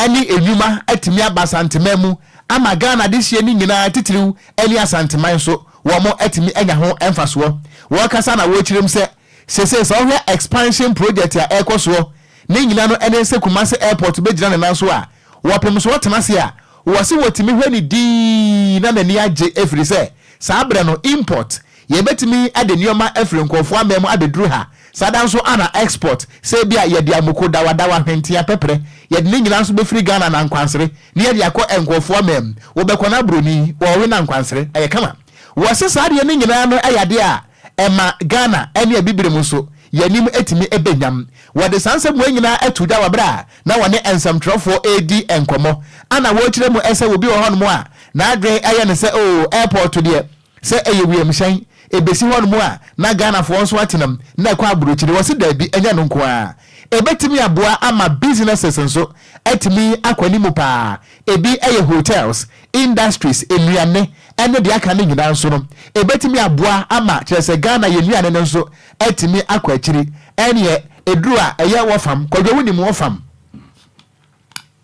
ne nnwuma atumi aba Asanteman mu ama Ghana adehyeɛ no nyinaa titiriw ne Asanteman nso wɔn atumi anya ho mfasoɔ. Wɔrekasa na wɔrekyerɛ mu sɛ Sesei sɛ wohwɛ expansion project a ɛrekɔ soɔ ne nyina no ɛne sɛ Kumasi airport bɛgyina ne nan so a, wɔpem so ɔtena ase a, wɔse wɔtumi hwɛ no dinn na n'ani agye ɛfiri sɛ saa berɛ no import, yɛbɛtumi de nneɛma afiri nkurɔfoɔ aman mu abɛduru ha, saa da nso ana export, sɛ ebia yɛde amoko, dawadawa, hwentea, pɛprɛ, yɛde ne nyinaa nso bɛfiri Ghana na nkwansere na yɛde akɔ nkurɔfoɔ aman mu, wobɛkɔ na buroni wɔrewe na nkwansere, ɛyɛ kama. Wɔse saa adeɛ no nyinaa no yɛ adeɛ a ɛma Ghana ne Abibirem nso yɛn anim tumi bɛ nyam. Wɔde saa nsɛm wei nyinaa too dwa wɔ berɛ a na wɔne nsɛmtwerɛfoɔ redi nkɔmmɔ a na wɔrekyerɛ mu sɛ obi wɔ hɔnom a n'adwene yɛ no sɛ oo airport deɛ sɛ ɛyɛ wiemhyɛn ɛbɛsi hɔnom a na Ghanafoɔ nso atena mu na ɛkɔ aburokyire. Wɔse daabi ɛnyɛ ɛno nko ara. Ɛbɛtumi aboa ama businesses nso atumi akɔ anim paa. Ebi yɛ hotels, industries, nnuane ne deɛ aka no nyinaa nso no, ɛbɛtumi aboa ama kyerɛ sɛ Ghana yɛn nnuane no nso atumi akɔ akyiri. Ɛneɛ ɛduru a ɛyɛ wɔfam. Kwadwo wonim wɔfam?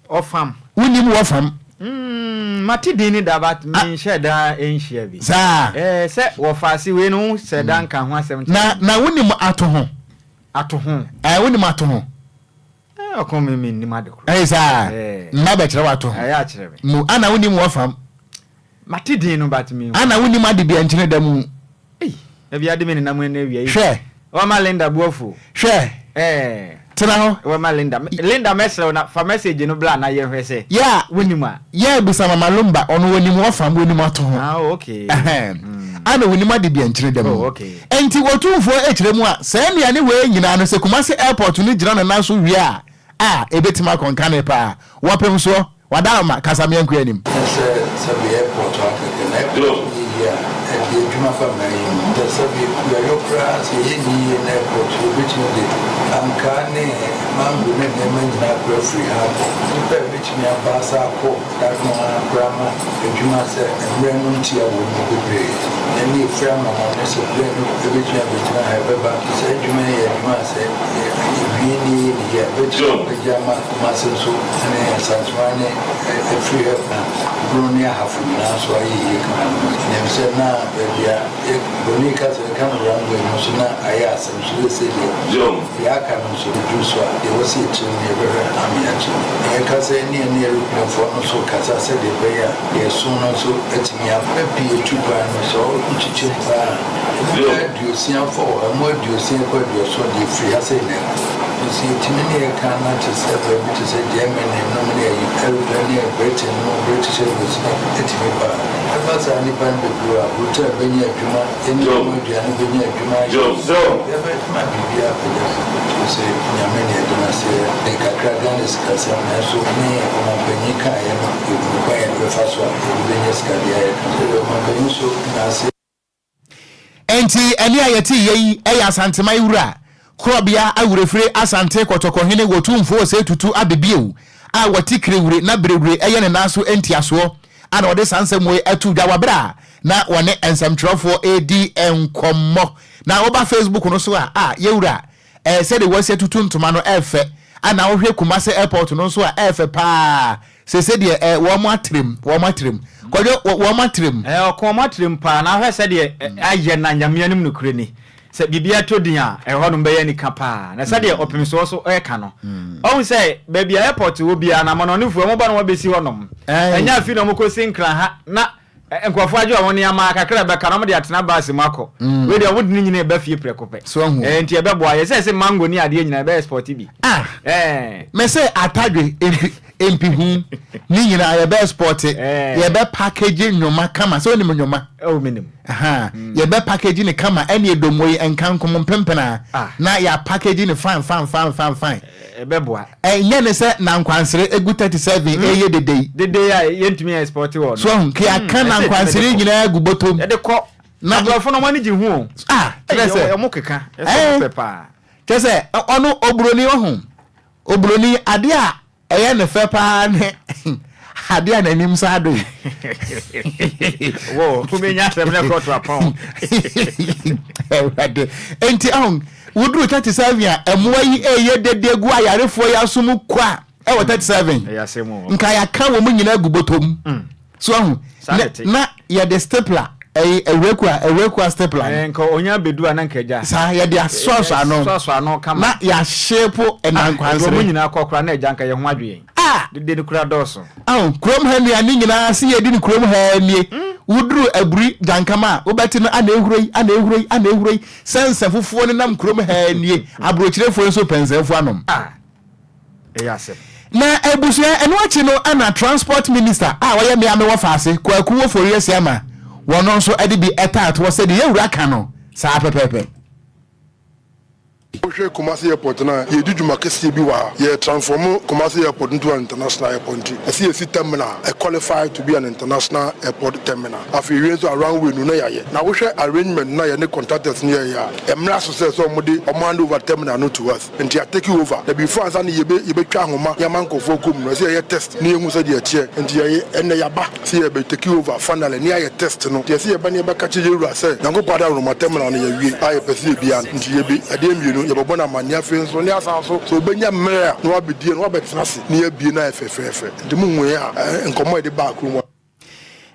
Ɔfam. Wonim wɔfam? Mm, mate din no da but menhyɛ da nhyia bi. Saa? Ɛɛ, sɛ wɔfa ase wei no wo hyɛ da nka ho asɛm kyerɛ Na, me. na wonim ato ho? Ato ho. Ɛɛ, wonim ato ho? Ɛɛ, ɔko me mennim ade korɔ. Ɛyɛ saa? Ɛɛ. Mma bɛkyerɛ wo ato ho. Ɛyɛ akyerɛ me. Mu, ana wonim wɔfam? Mate din no but menhu. Ana wonim ade bia nkyene da mu? Ei, na bia de me nenam ɛnɛ awia yi. Hwɛ. Wama Linda bo afu o. Hwɛ. Ɛɛ. Tena hɔ. Wama Linda. Linda mɛsrɛ wo na fa message no bla na yɛnhwɛ sɛ. Yeah. Wonim a. Yeah, bisa Mama Lumba, ɔno onim wɔfam, onim ato ho. Ah, oh, okay. Ɛhɛn. Ana onim ade bia nkyene da mu. Oh, okay. Enti Otumfoɔ kyerɛ mu a, saa nnuane wei nyinaa no, sɛ Kumasi Airport no gyina ne nan so wie a, a, ɛbɛtumi akɔ nkane paa. Wɔpem soɔ. Wadaoma, kasa meɛnkɔ anim. Nyɛ sɛ sɛbe airport ha kɛkɛ na airport nyɛ yie a ɛde adwuma ba man yi mu. Sɛ sɛbe kuayɔ koraa sɛ yɛnni yie na airport yɛbɛtumi de ankaa ne mango ne nneɛma nyinaa koraa afiri ha akɔ. Nnipa a ɛbɛtumi aba asa akɔ da no ara koraa ma adwuma sɛ mmerɛ no ntia wɔ mu bebree. Na ɛne ɛfiri amanɔne sɛ plane no ɛbɛtumi abɛgyina ha ɛbɛba. Saa adwuma yi yɛ adwuma a sɛ yɛwie ne yɛyɛ no yie a ɛbɛtumi apagya ama Kumase nso ne Nsansoa ne afiri ha ba Bruno ne Ahafo nyinaa nso ayɛ yie kama no. Nim sɛ na baabi a yɛ Broni ka sɛ yɛka no runway no nso na ayɛ asɛm so seesei deɛ deɛ aka no nso ɛduru so a deɛ ɛwɔ sɛ yɛkyerɛ mu no yɛbɛhwɛ ama yɛakyerɛ mu. Na yɛka sɛ ne yɛne aeroplanefoɔ no nso kasa sɛdeɛ ɛbɛyɛ a deɛ ɛso no nso atumi aba. Pii ɛtu kwan no sɛ wokyekyɛ mu paa a Nnipa aduosia fa wɔ ha, emu aduosia kɔ aduɔson deɛ firi ha sei na ɛkɔ. Nso yɛtumi ne yɛka na te sɛ baabi te sɛ Germany nom ne ayi, aeroplane ne Britain nom, British Airways no tumi ba. Ɛba saa nnipa no bebree wɔ aburokyire a bɛnya adwuma, yɛne wɔn aduane bɛnya adwuma ayɛ. Yɛbɛma biribiara apagya so. Kyerɛ sɛ Nyame ne yɛde no ase yɛ kakra Ghana sikasɛm nanso ne ɔmanpanyin kaeɛ no yɛhunu kwan yɛde bɛfa so a yɛde bɛnya sika de ayɛ. Sɛdeɛ ɔmanpanyin nso na ase. Enti ɛnne a yɛte yɛ yi yɛ Asanteman wura, Korɔbea Awurefire Asante Kɔtɔkɔhene Wotumfoɔ Osei Tutu Abebiew a wɔte Kirewire na Berewire yɛ ne nan so ntiasoɔ a na ɔde saa nsɛm wei ato dwa wɔ berɛ a na wɔne nsɛmtwerɛfoɔ redi nkɔmmɔ. Na woba Facebook no so a, a yɛwura eh, sɛdeɛ wɔasi atutu ntoma no ɛfɛ, ana wohwɛ Kumasi airport no nso a ɛfɛ paa. Sese deɛ ɛ wɔn atrem wɔn atrem kwadwo wɔn atrem. Ɛ ɔko wɔn atrem paa na ahwɛ sɛdeɛ ayɛ na Nyame anim nokorɛ ni sɛ biribi atɔ din a ɛhɔ nom bɛyɛ anika paa na sɛdeɛ ɔpemsoɔ so ɛka no ɔhu sɛ baabi a airport wɔ biara no amanɔnefoɔ wɔn ba na wɔn abɛsi hɔ nom ɛnyɛ afi na wɔn kɔsi Nkran ha na nkurɔfoɔ agye wɔn nneɛma kakra ɛbɛka na wɔn de atena bus mu akɔ wei deɛ wɔn de ne nyinaa ɛba fie prɛko pɛ ɛɛ nti ɛbɛboa yɛ sɛ ɛsɛ mango ne adeɛ nyinaa ɛbɛyɛ sport bi. Ah mɛ sɛ atadwe mpi mpi hu ne nyinaa yɛbɛ export yɛbɛ package nnwoma kama sɛ onim nnwoma. Ɛwɔ mi nim. Yɛbɛ package ne kama ɛne edomo yi nkankom mpempena na yɛ package ne fine fine fine fine fine. Ɛbɛboa. Ɛnyɛ ne sɛ nankwansere egu 37 ɛyɛ dede yi. Dede yi a yɛntumi export wɔ no. So ahu nka yɛaka nankwansere nyinaa gu bɔtɔm. Yɛde kɔ. Na aborɔfo no wɔn ani gye ho o. Ah kyerɛ sɛ. Wɔn keka ɛsɛ wɔn pɛ paa. Kyerɛ sɛ ɔno oburoni ɔho oburoni adeɛ a ɛyɛ ne fɛ paa ne adeɛ a n'anim saa do yi. Wo wobɛnya asɛm no kɔto apɔn. Awurade nti ahun woduru 37 a ɛmoa yi ɛyɛ dede gu ayarefoɔ yi aso mu kwa ɛwɔ 37 nka yɛaka wɔn nyinaa gu bɔtɔm mm. So ahu? Saa na ɛte. Na yɛde stapler, ɛyi awurakua, awurakua stapler no. Ɛɛ nka onya bedu a na nka agya. Saa, yɛde asoasoa ano. Soasoa ano kama. Na yɛahyepo ɛnankwansere. Ah, wɔn nyinaa kɔ koraa na agya nka yɛn ho adwo yɛn. Ah! Dede no kura dɔɔso. Ahu, kurom ha nnuane nyinaa se yɛdi no kurom ha nie. Woduru Aburi Gyankama a, wobɛte no ana ehuro yi, ana ehuro yi, ana ehuro yi, sɛ nsã fufuo nenam kurom ha nie. Aburokyirefoɔ nso pɛ nsã fufuo anom. Ah! Ɛyɛ asɛm. Na abusua, ɛno akyi no na Transport Minister a ɔyɛ me a mewɔ faase, Kwaku Ofori Asiamah, wɔno nso de bi taa toɔ sɛ deɛ yɛn wura ka no saa pɛpɛɛpɛ. Wohwɛ Kumasi airport no a, yɛredi dwuma kɛseɛ bi wɔ ha. Yɛ transform Kumasi airport into an international airport nti ɛsɛ yɛsi terminal a qualify to be an international airport terminal. Afei yɛwie nso a runway no na yɛayɛ. Na wohwɛ arrangement no a yɛne contractors no yɛeɛ a, ɛmmra so sɛ sɛ wɔde wɔn hand over terminal no to us. Nti yɛ take over. Na before ansa na yɛbɛ yɛbɛtwa ahoma de ama nkurɔfoɔ kɔ mu no, ɛsɛ yɛyɛ test na yɛhu sɛdeɛ ɛteɛ. Nti yɛyɛ ɛnnɛ yɛaba sɛ yɛbɛ take over finally na yɛayɛ test no. Nti ɛsɛ yɛba na yɛbɛka kyerɛ yɛn wura sɛ Nyankopɔn adaworoma terminal no yɛawie a yɛpɛ sɛ yɛbia no. Nti yɛbɛ adeɛ mmienu, yɛbɛbɔ no amanneɛ afei nso ne asan nso sɛ ɔbɛnya mmerɛ a na wabɛdie na wabɛtena ase na yɛabie no ayɛ fɛfɛɛfɛ. Nti mohuiɛ a nkɔmmɔ a yɛde baa kurom.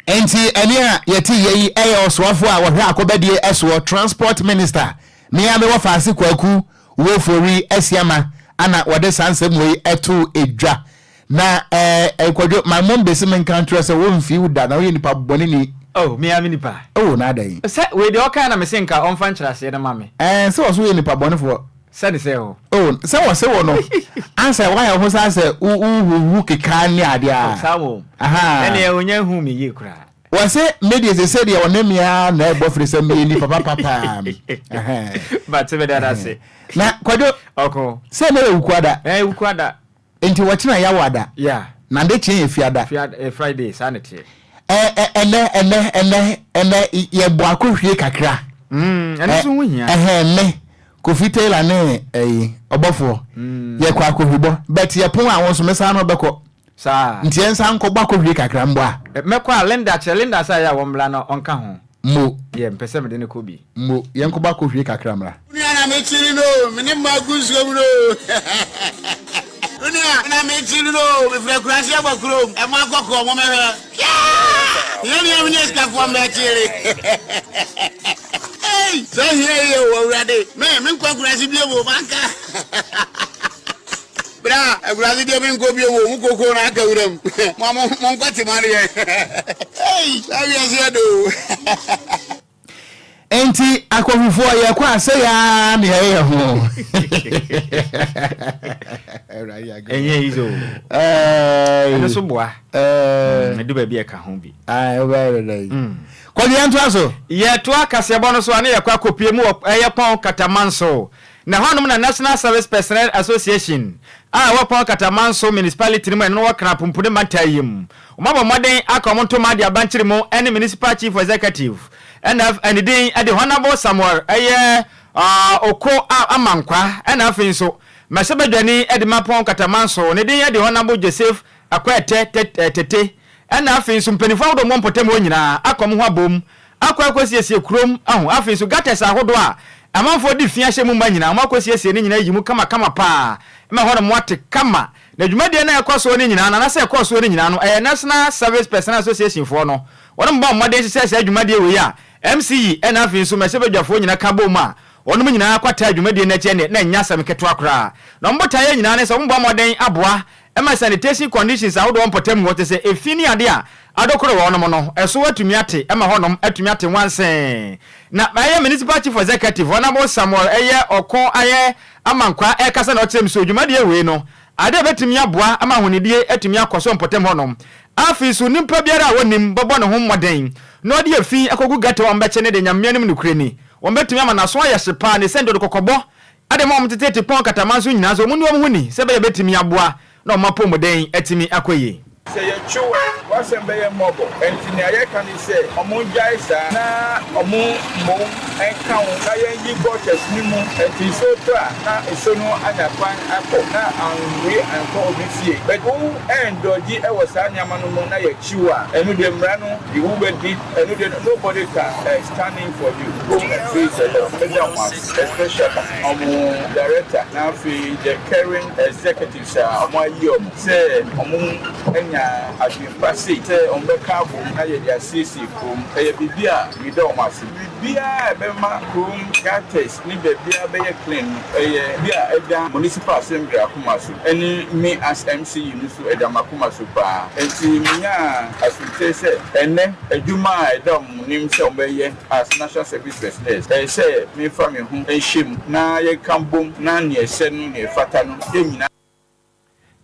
Enti ɛnne a yɛte yɛ yi yɛ ɔsoafoɔ a ɔhwɛ akɔbɛdie soɔ, Transport Minister, me ara mewɔ Faase Kwaku Wofori Asiama ana wɔde saa nsɛm wei too dwa. Na eh, Kwadwo, ma mmom bɛsi me nka nkyerɛ sɛ womfii wo da na woyɛ nipa bɔne ni. Oh, me ara me nipa. Oh, na adɛn? Sɛ wei deɛ ɔkae na mese nka ɔmfa nkyerɛaseɛ no ma me. Eh, sɛ ɔso woyɛ nipa bɔnefoɔ. Sɛ ne sɛ o. Oh, sɛ wɔse wo no, ansɛ woayɛ wo ho saa sɛ wohuhu kekaa ne adeɛ a. Oh, saa wɔ. Ahaa. Ɛneɛ ɔnya nhu me yie koraa. Wɔse me deɛ sese deɛ ɔne me ara na ɛbɔ firi sɛ meyɛ nipa papa paa. Bate meda no ase. Na Kwadwo, Ɔko. sɛ ɛnɛ yɛ Wukuada. Ɛɛ Wukuada. Nti wɔkyena yawo ada. Yeah. Na de kye yɛ fiada. Fiada eh, Friday saa na teɛ. Ɛ ɛ ɛnɛ ɛnɛ ɛnɛ ɛnɛ yɛ bɔ akɔhwie kakra. Mm, ɛno nso ho hia. Ɛhɛn me Kofi Taylor ne ɛyi ɔbɔfoɔ. Mm. Yɛ kɔ akɔhwibɔ but yɛ pon a wɔn nso mesan no bɛkɔ. Saa. Nti yɛn nsa nkɔ bɔ akɔhwie kakra mbɔ a. Mɛkɔ a Linda kyerɛ Linda sɛ ayɛ a wɔn mmra na ɔnka ho. Mo. Yɛ mpɛ sɛ mede no kɔ bi. Mo yɛn kɔ bɔ akɔhwie kakra mmra. Onua na me kyiri no o, me ne mma gu nsuo mu no o. Onua na me kyiri no o, me firi akurase aba kurom, ɛmo akɔkɔɔ mo mɛhwɛ. Hwɛɛ! Hia nua me ne asikafoɔ mbɛ kyiri. Ei! Sɛ hia yie o, awurade, me, me nkɔ akurase bio o, manka. Bra, akurase deɛ me nkɔ bio o, mo koko na aka wuram. Mo a mo, mo nkɔ te mo adeɛ. Ei! Saa wiase yɛ dɛ o. Enti akɔhwifoɔ yɛkɔ a sɛ yɛa ne yɛyɛ yɛ ho. Ɛnyɛ easy o. Ɛno so boa. Ɛdu baabi a ɛka ho bi. Kɔdu yɛn toa so. Yɛtoa kaseɛbɔ no so a na yɛkɔ akɔpue mu wɔ ɛyɛ Pɔn Katamanso. Na hɔnom na National Service Personnel Association a ɛwɔ Pɔn Katamanso Municipality no mu a ɛno no wɔ Kra Pumpuni mantam yi mu. Wɔabɔ mmɔden aka wɔn ntoma de aba nkyere mu ne Municipal Chief Executive ɛna ne din de Honourable Samuel ɛyɛ Oko Amankwa ɛna afei nso Mmarahyɛbadwani de ma Pɔn Katamanso ne din de Honourable Joseph Akwete Tete ɛna afei nso mpaninfoɔ ahodoɔ wɔn mpɔtam hɔ nyinaa aka wɔn ho abom akɔ akɔsiesie kurom ahu afei nso gutters ahodoɔ a amanfoɔ de fi ahyɛ mu ma nyinaa wɔn akɔsiesie ne nyinaa ayi mu kamakama paa ma hɔnom ate kama. Na dwumadie no a ɛkɔ soɔ no nyinaa no, anaasɛ ɛkɔɔ soɔ no nyinaa no, ɛyɛ National Service Personnel Association foɔ no, wɔnom bɔɔ mmɔden hyehyɛɛ saa dwumadie wei a MCE ɛna afei nso mmarahyɛbadwafoɔ nyinaa ka bɔɔ mu a wɔnom nyinaa kɔtaa dwumadie no akyi ɛnneɛ na ɛnyɛ asɛm ketewa koraa. Na wɔn botaeɛ nyinaa ne sɛ wɔbɔ mmɔden aboa ma sanitation conditions ahodoɔ mpɔtam hɔ te sɛ efi ne adeɛ a adokoro wɔnom no, ɛso atumi ate ma hɔnom atumi ate nwansee. Na ɛyɛ Municipal Chief Executive, Honourable Samuel ɛyɛ Ɔko ayɛ Amankwaa rekasa na ɔkyerɛ mu sɛ dwumadie wei no, ade a ɛbɛtumi aboa ama ahonidie atumi akɔ so mpɔtam hɔnom. Afei nso, nipa biara a ɔnnim bɛbɔ ne ho mmɔden na ɔde efi akɔgu gata a wɔbɛkye no de Nyame anim nokorɛ ni, wɔbɛtumi ama n'aso ayɛ hye paa ne sɛnti ɔde kɔkɔbɔ de ma wɔn teteete pɔn kataman so nyinaa sɛ wɔnni wɔn ho ni sɛ ɛbɛyɛ a ɛbɛtumi aboa na wɔn apɔwmuden atumi akɔ yie. Sɛ yɛtwe wo a, w'asɛm bɛyɛ mmɔbɔ. Enti nea yɛka ne sɛ, wɔngyae saa na wɔmmom nka ho na yɛnyi gutters no mu. Enti nsuo tɔ a, na nsuo no anya kwan akɔ na anhuri ankɔ obi fie. But wo ɛndɔgye wɔ saa nneɛma no mu na yɛkyi wo a, ɛno deɛ mmara no de wo bɛdi. Ɛno deɛ nobody can stand in for you. Go and face the law. Meda mo ase especially wɔn director na afei the current executive. Sɛ wɔayi wɔn sɛ wɔanya adwene pa sei sɛ wɔbɛka abom na yɛde asiesie kurom, ɛyɛ biribi a meda wɔn ase. Biribiara a ɛbɛma kurom gutters ne baabiara bɛyɛ clean no, ɛyɛ biribi a ɛda Municipal Assembly akoma so, ɛne me as MCE no nso ɛda m'akoma so pa ara. Enti menyaa asomkyerɛ sɛ ɛnnɛ adwuma a ɛda wɔn anim sɛ wɔbɛyɛ as National Service Personnel, ɛyɛ sɛ memfa me ho nhyɛ mu na yɛnka mbom na nea ɛsɛ no nea ɛfata no yɛn nyinaa.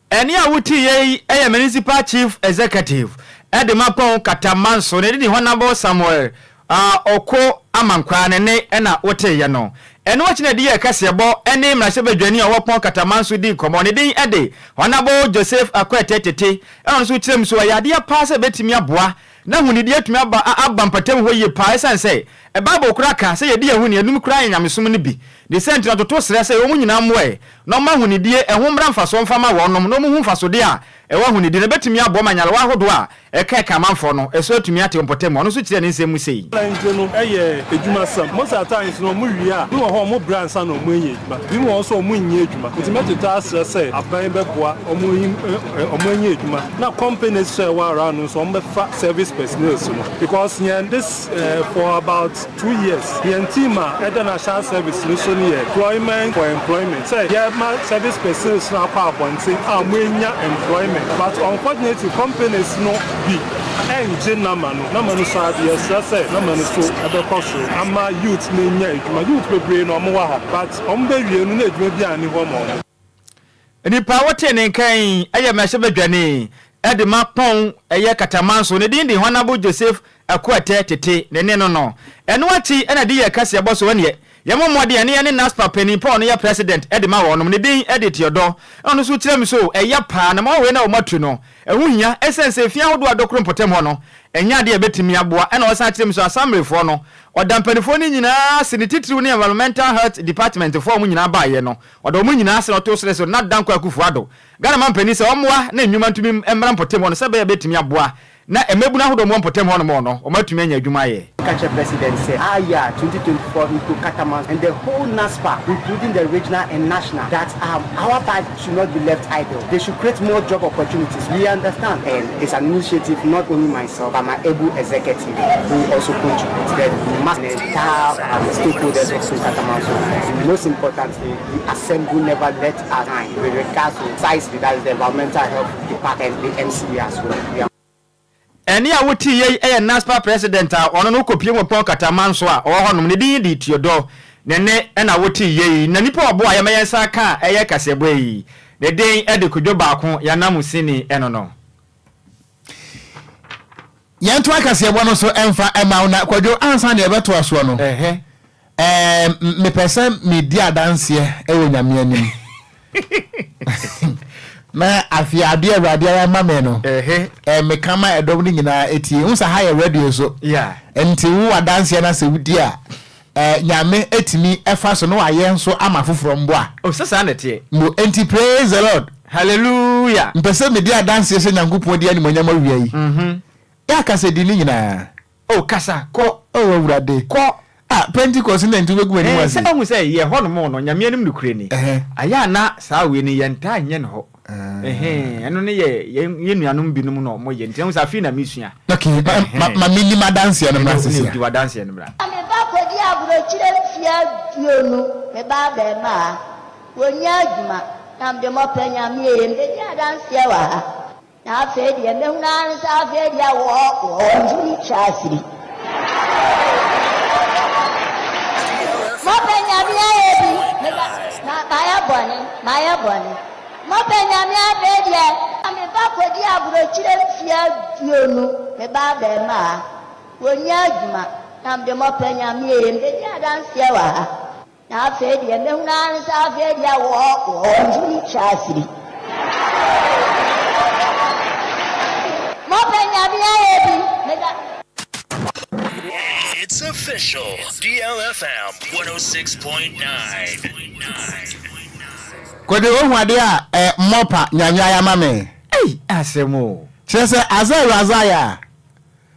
Ɛnne a wotiiɛ yi yɛ Municipal Chief Executive de ma Kpong Katamanso, ne de ne Honourable Samuel Oko Amankwaa ne nne na woteeɛ no. Ɛno akyi na ɛde yɛɛ kaseɛbɔ ne mmarahyɛbadwani a ɔwɔ Kpɔn Katamanso dii nkɔmmɔ. Ne din de Honourable Joseph Akwetey Tete ɛna ɔno nso kyerɛ mu sɛ ɛyɛ adeɛ paa sɛ ɛbɛtumi aboa na ahonidie atumi aba aba mpɔtam hɔ yie paa ɛsiane sɛ Bible koraa ka sɛ yɛdi yɛn ho ni, ɛnum koraa yɛ nyamesom no bi. Ne saa nti no ɔtoto srɛ sɛ wɔn nyinaa mmoa ɛ na wɔmma ahonidie ɛho mmra mfasoɔ mfa ma wɔnom na wɔnhu mfasodeɛ a ɛwɔ ahonidie no ɛbɛtumi aboa ma nyarewa ahodoɔ a Ɛka ɛka amanfoɔ no, ɛso atumi ate mpɔtam. Ɔno nso kyerɛɛ ne nsɛm mu sei. Challenge no yɛ adwumasɛm. Most at times no ɔmo wie a, bi wɔ hɔ a ɔmo brɛ ansa na ɔmo anya adwuma. Bi wɔ hɔ nso a ɔmo nnya adwuma. Nti mɛtotɔ asrɛ sɛ aban bɛboa ɔmo ɔmo anya adwuma. Na companies nso a ɛwɔ around no nso ɔmo bɛfa service personnels no. Because yɛn this for about 2 years yɛn team a ɛda national service no so no yɛ employment for employment sɛ yɛma service persons no akɔ abɔnten a wɔanya employment but unfortunately companies no bi ɛngye nama no nama no so ade yɛsrɛ sɛ nama no so ɛbɛkɔ soro ama youth no anya adwuma youth bebree na wɔn wɔ ha but wɔn bɛwie no na adwuma biara nni hɔ ma wɔn. Nipa a wotee ne nka yi yɛ mmarahyɛbadwani de ma Kpong ɛyɛ Katamanso. Ne din de Honourable Joseph Akuatɛ Tete. Ne ne no no. Ɛno akyi na de yɛ kaseɛbɔ so ɛneɛ yɛmmɔ mmɔden ɛne yɛne NASPA panin pa a ɔno yɛ President de ma wɔnom. Ne din de Teodor. Ɛna ɔno nso kyerɛ me so ɛyɛ paa na ma wei na wɔatu no ɛho hia ɛsiane sɛ efie ahodoɔ a dɔkoro mpɔtam hɔ no ɛnyɛ adeɛ a ɛbɛtumi aboa. Ɛna ɔsan kyerɛ me so Asamrefoɔ no ɔda mpanifoɔ no nyinaa ase ne titiriw ne Environmental Health Department foɔ a wɔn nyinaa baeɛ no. Ɔda wɔn nyinaa ase na ɔto srɛ sɛ Nana Dankwa Akufo Addo, Ghana manpanin sɛ ɔmmoa na nnwuma ntumi mmra mpɔtam hɔ no sɛ ɛbɛyɛ a ɛbɛtumi aboa na mmabunu ahodoɔ a wɔwɔ mpɔtam hɔ nom no wɔatumi anya adwuma ayɛ. Ka kyerɛ President sɛ our year 2024 into Katamanso and the whole NASPA including the regional and national that um our part should not be left idle they should create more job opportunities we understand and it's an initiative not only myself but my able executive who also contributed mass and entire um stakeholders of Katamanso and most importantly the assembly never let us down with regards to size that is the environmental health department and the MCA as well. We are Ɛnne a wotee yei yɛ NASPA president a ɔno no kɔpue mu pɔn Katamanso a ɔwɔ hɔnom. Ne din de Theodore. Ne nne na wotee yei. Na nipa a ɔboa yɛn ma yɛn nsa ka ɛyɛ kaseɛbɔ yi, ne din de Kwadwo Baako, yɛn ananmusini no no. Yɛntoa kaseɛbɔ no so mfa mma wo. Na Kwadwo, ansa na yɛbɛtoa soɔ no, ɛɛ, mepɛ sɛ medi adanseɛ wɔ Nyame anim. Na afei adeɛ Awurade ayɛ ama me no, ɛɛ, meka ma ɛdɔm no nyinaa ɛtie. Wohu sɛ ha yɛ radio so. Nti wo adanseɛ no sɛ wodi a, ɛɛ, Nyame ɛtumi ɛfa so na wayɛ nso ama foforɔ mboa. Oh, sɛ saa na ɛteɛ. Mo, nti praise the Lord. Hallelujah. Mpɛ sɛ medi adanseɛ sɛ Nyankopɔn di animuonyam awia yi. Yɛ akasa di ne nyinaa. Oh, kasa, kɔ. Oh, Awurade. Kɔ. Ah, Pentecost nna nti wobɛgu m'anim ase. Sɛ woahu sɛ yɛ hɔ nom no, Nyame anim nokorɛ ni. Ayɛ a na saa wei no yɛntaa nyɛ no hɔ. Ɛno no yɛ yɛn nuanom binom na wɔyɛ nti na wohu sɛ afei na mesua. Okay, ma menni m'adanseɛ no mmra sisi a. Di w'adanseɛ no mmra. Me ba kɔdii aburokyire mfeɛ aduonu, me ba abarimaa. Wɔnnya adwuma, na mede mɔpɛ Nyame ee, mebɛdi adanseɛ wɔ ha. Na afei deɛ mɛhunu ara ne sɛ afei deɛ wɔ wɔntumi twa afiri. Mɔpɛ Nyame ayɛ bi, meba, ma, mayɛ bɔne, mayɛ bɔne. Mɔpɛ Nyame afei deɛ. Na me ba kɔdi aburokyire mfeɛ aduonu, me ba abarimaa. Wɔnnya adwuma, na mede mɔpɛ Nyame ee, mebɛdi adanseɛ wɔ ha. Na afei deɛ mɛhunu ara ne sɛ afei deɛ wɔ wɔntumi twa afiri. Mɔpɛ Nyame ayɛ bi meda. It's official. DLFM 106.9. Kwadwo wohu adeɛ a eh, mɔpa Nyame ayɛ ama me. Ei asɛm o. Kyerɛ sɛ adze a Ewuradze ayɛ a.